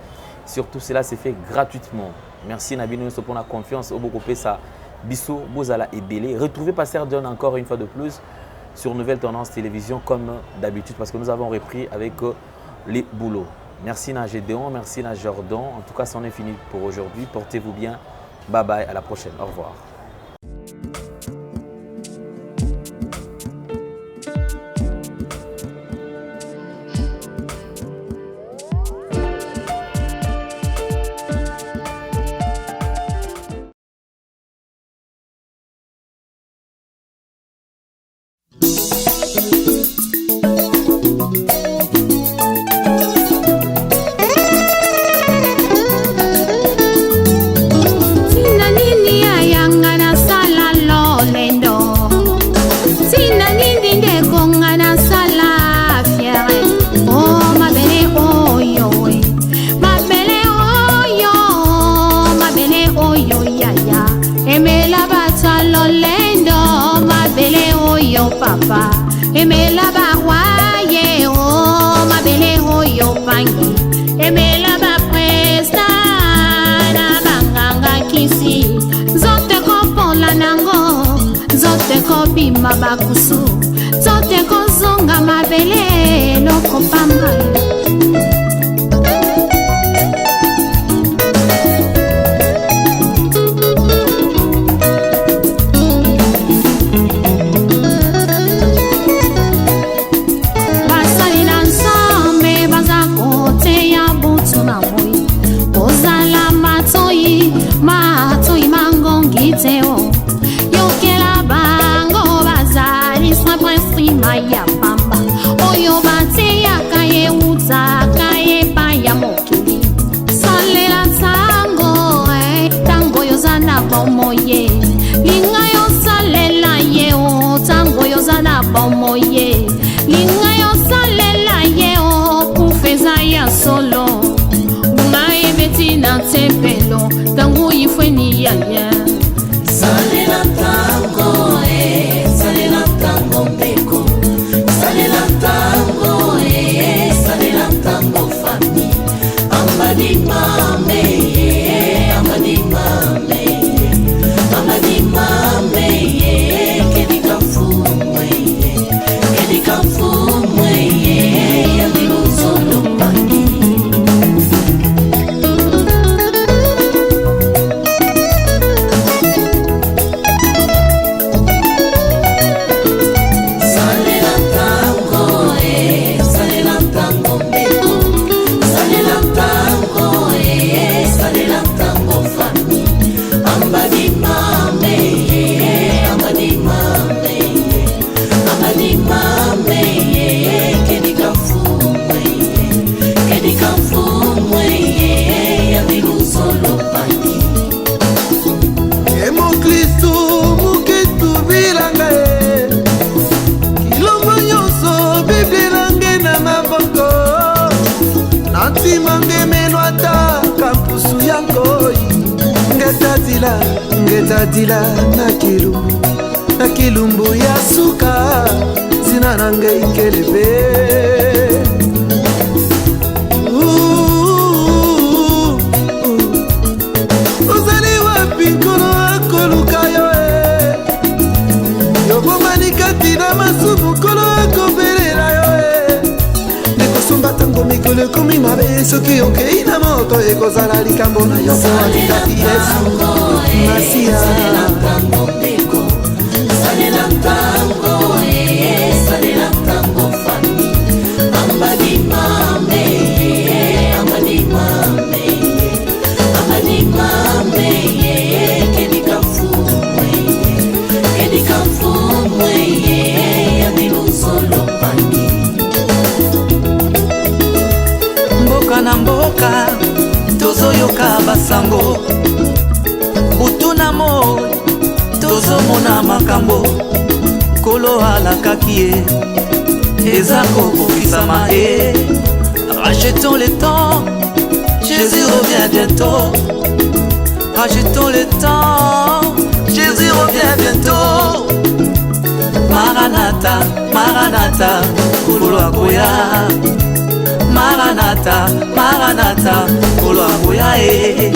[SPEAKER 2] Surtout, cela se fait gratuitement. Merci na bino pour la confiance oyo bopesa biso, bozala ebele. Retrouvez Pasteur John encore une fois de plus sur Nouvelle Tendance Télévision comme d'habitude parce que nous avons repris avec les boulots. Merci na Gédéon, merci na Jordan. En tout cas, c'en est fini pour aujourd'hui. Portez-vous bien. Bye bye, à la prochaine. Au revoir.
[SPEAKER 3] Tina nini ayanga nasala lolendo? Tina nini ndeko nga nasala fière? O mabele oyo e, mabele oyo, mabele oyo yaya emela bato lolendo, mabele oyo papa emela barwaye, o mabele oyo pangi emela bapresta na banganga kisi, nzoto ekopola nango, nzoto ekobima bakusu, nzoto ekozonga mabele, eloko pamba. Basali na Nzambe baza koteya butu na moi, kozala matoi, matoi mangongi te o yokela bango bazali.
[SPEAKER 4] maboko na ntima ngemeno ata kampusu ya ngoi ngetadila ngetadila na kilumbu na kilumbu ya suka ntina na ngai nkelebe. Ozali wapi nkolo akoluka yo e yobomani kati na masumu nkolo akobelela yo e ndekosomba ntango mikolo ekomi mabe soki okei na moto ekozala likambo na yo po alingaki yesu masiya.
[SPEAKER 5] Salela ntango, salela ntango fami ambadimame, ambadimame, ambadimame, kedika mfumwe, kedika mfumwe ya biluzolo pangi.
[SPEAKER 6] Mboka na mboka tozoyoka basango, butu na moi tozomona makambo nkolo alakaki ye eza kokokisama e. Rachetons le temps, Jésus revient bientôt. Rachetons le temps, Jésus revient bientôt. Maranatha, Maranatha, nkolo akoya. Maranatha, Maranatha, nkolo akoya e.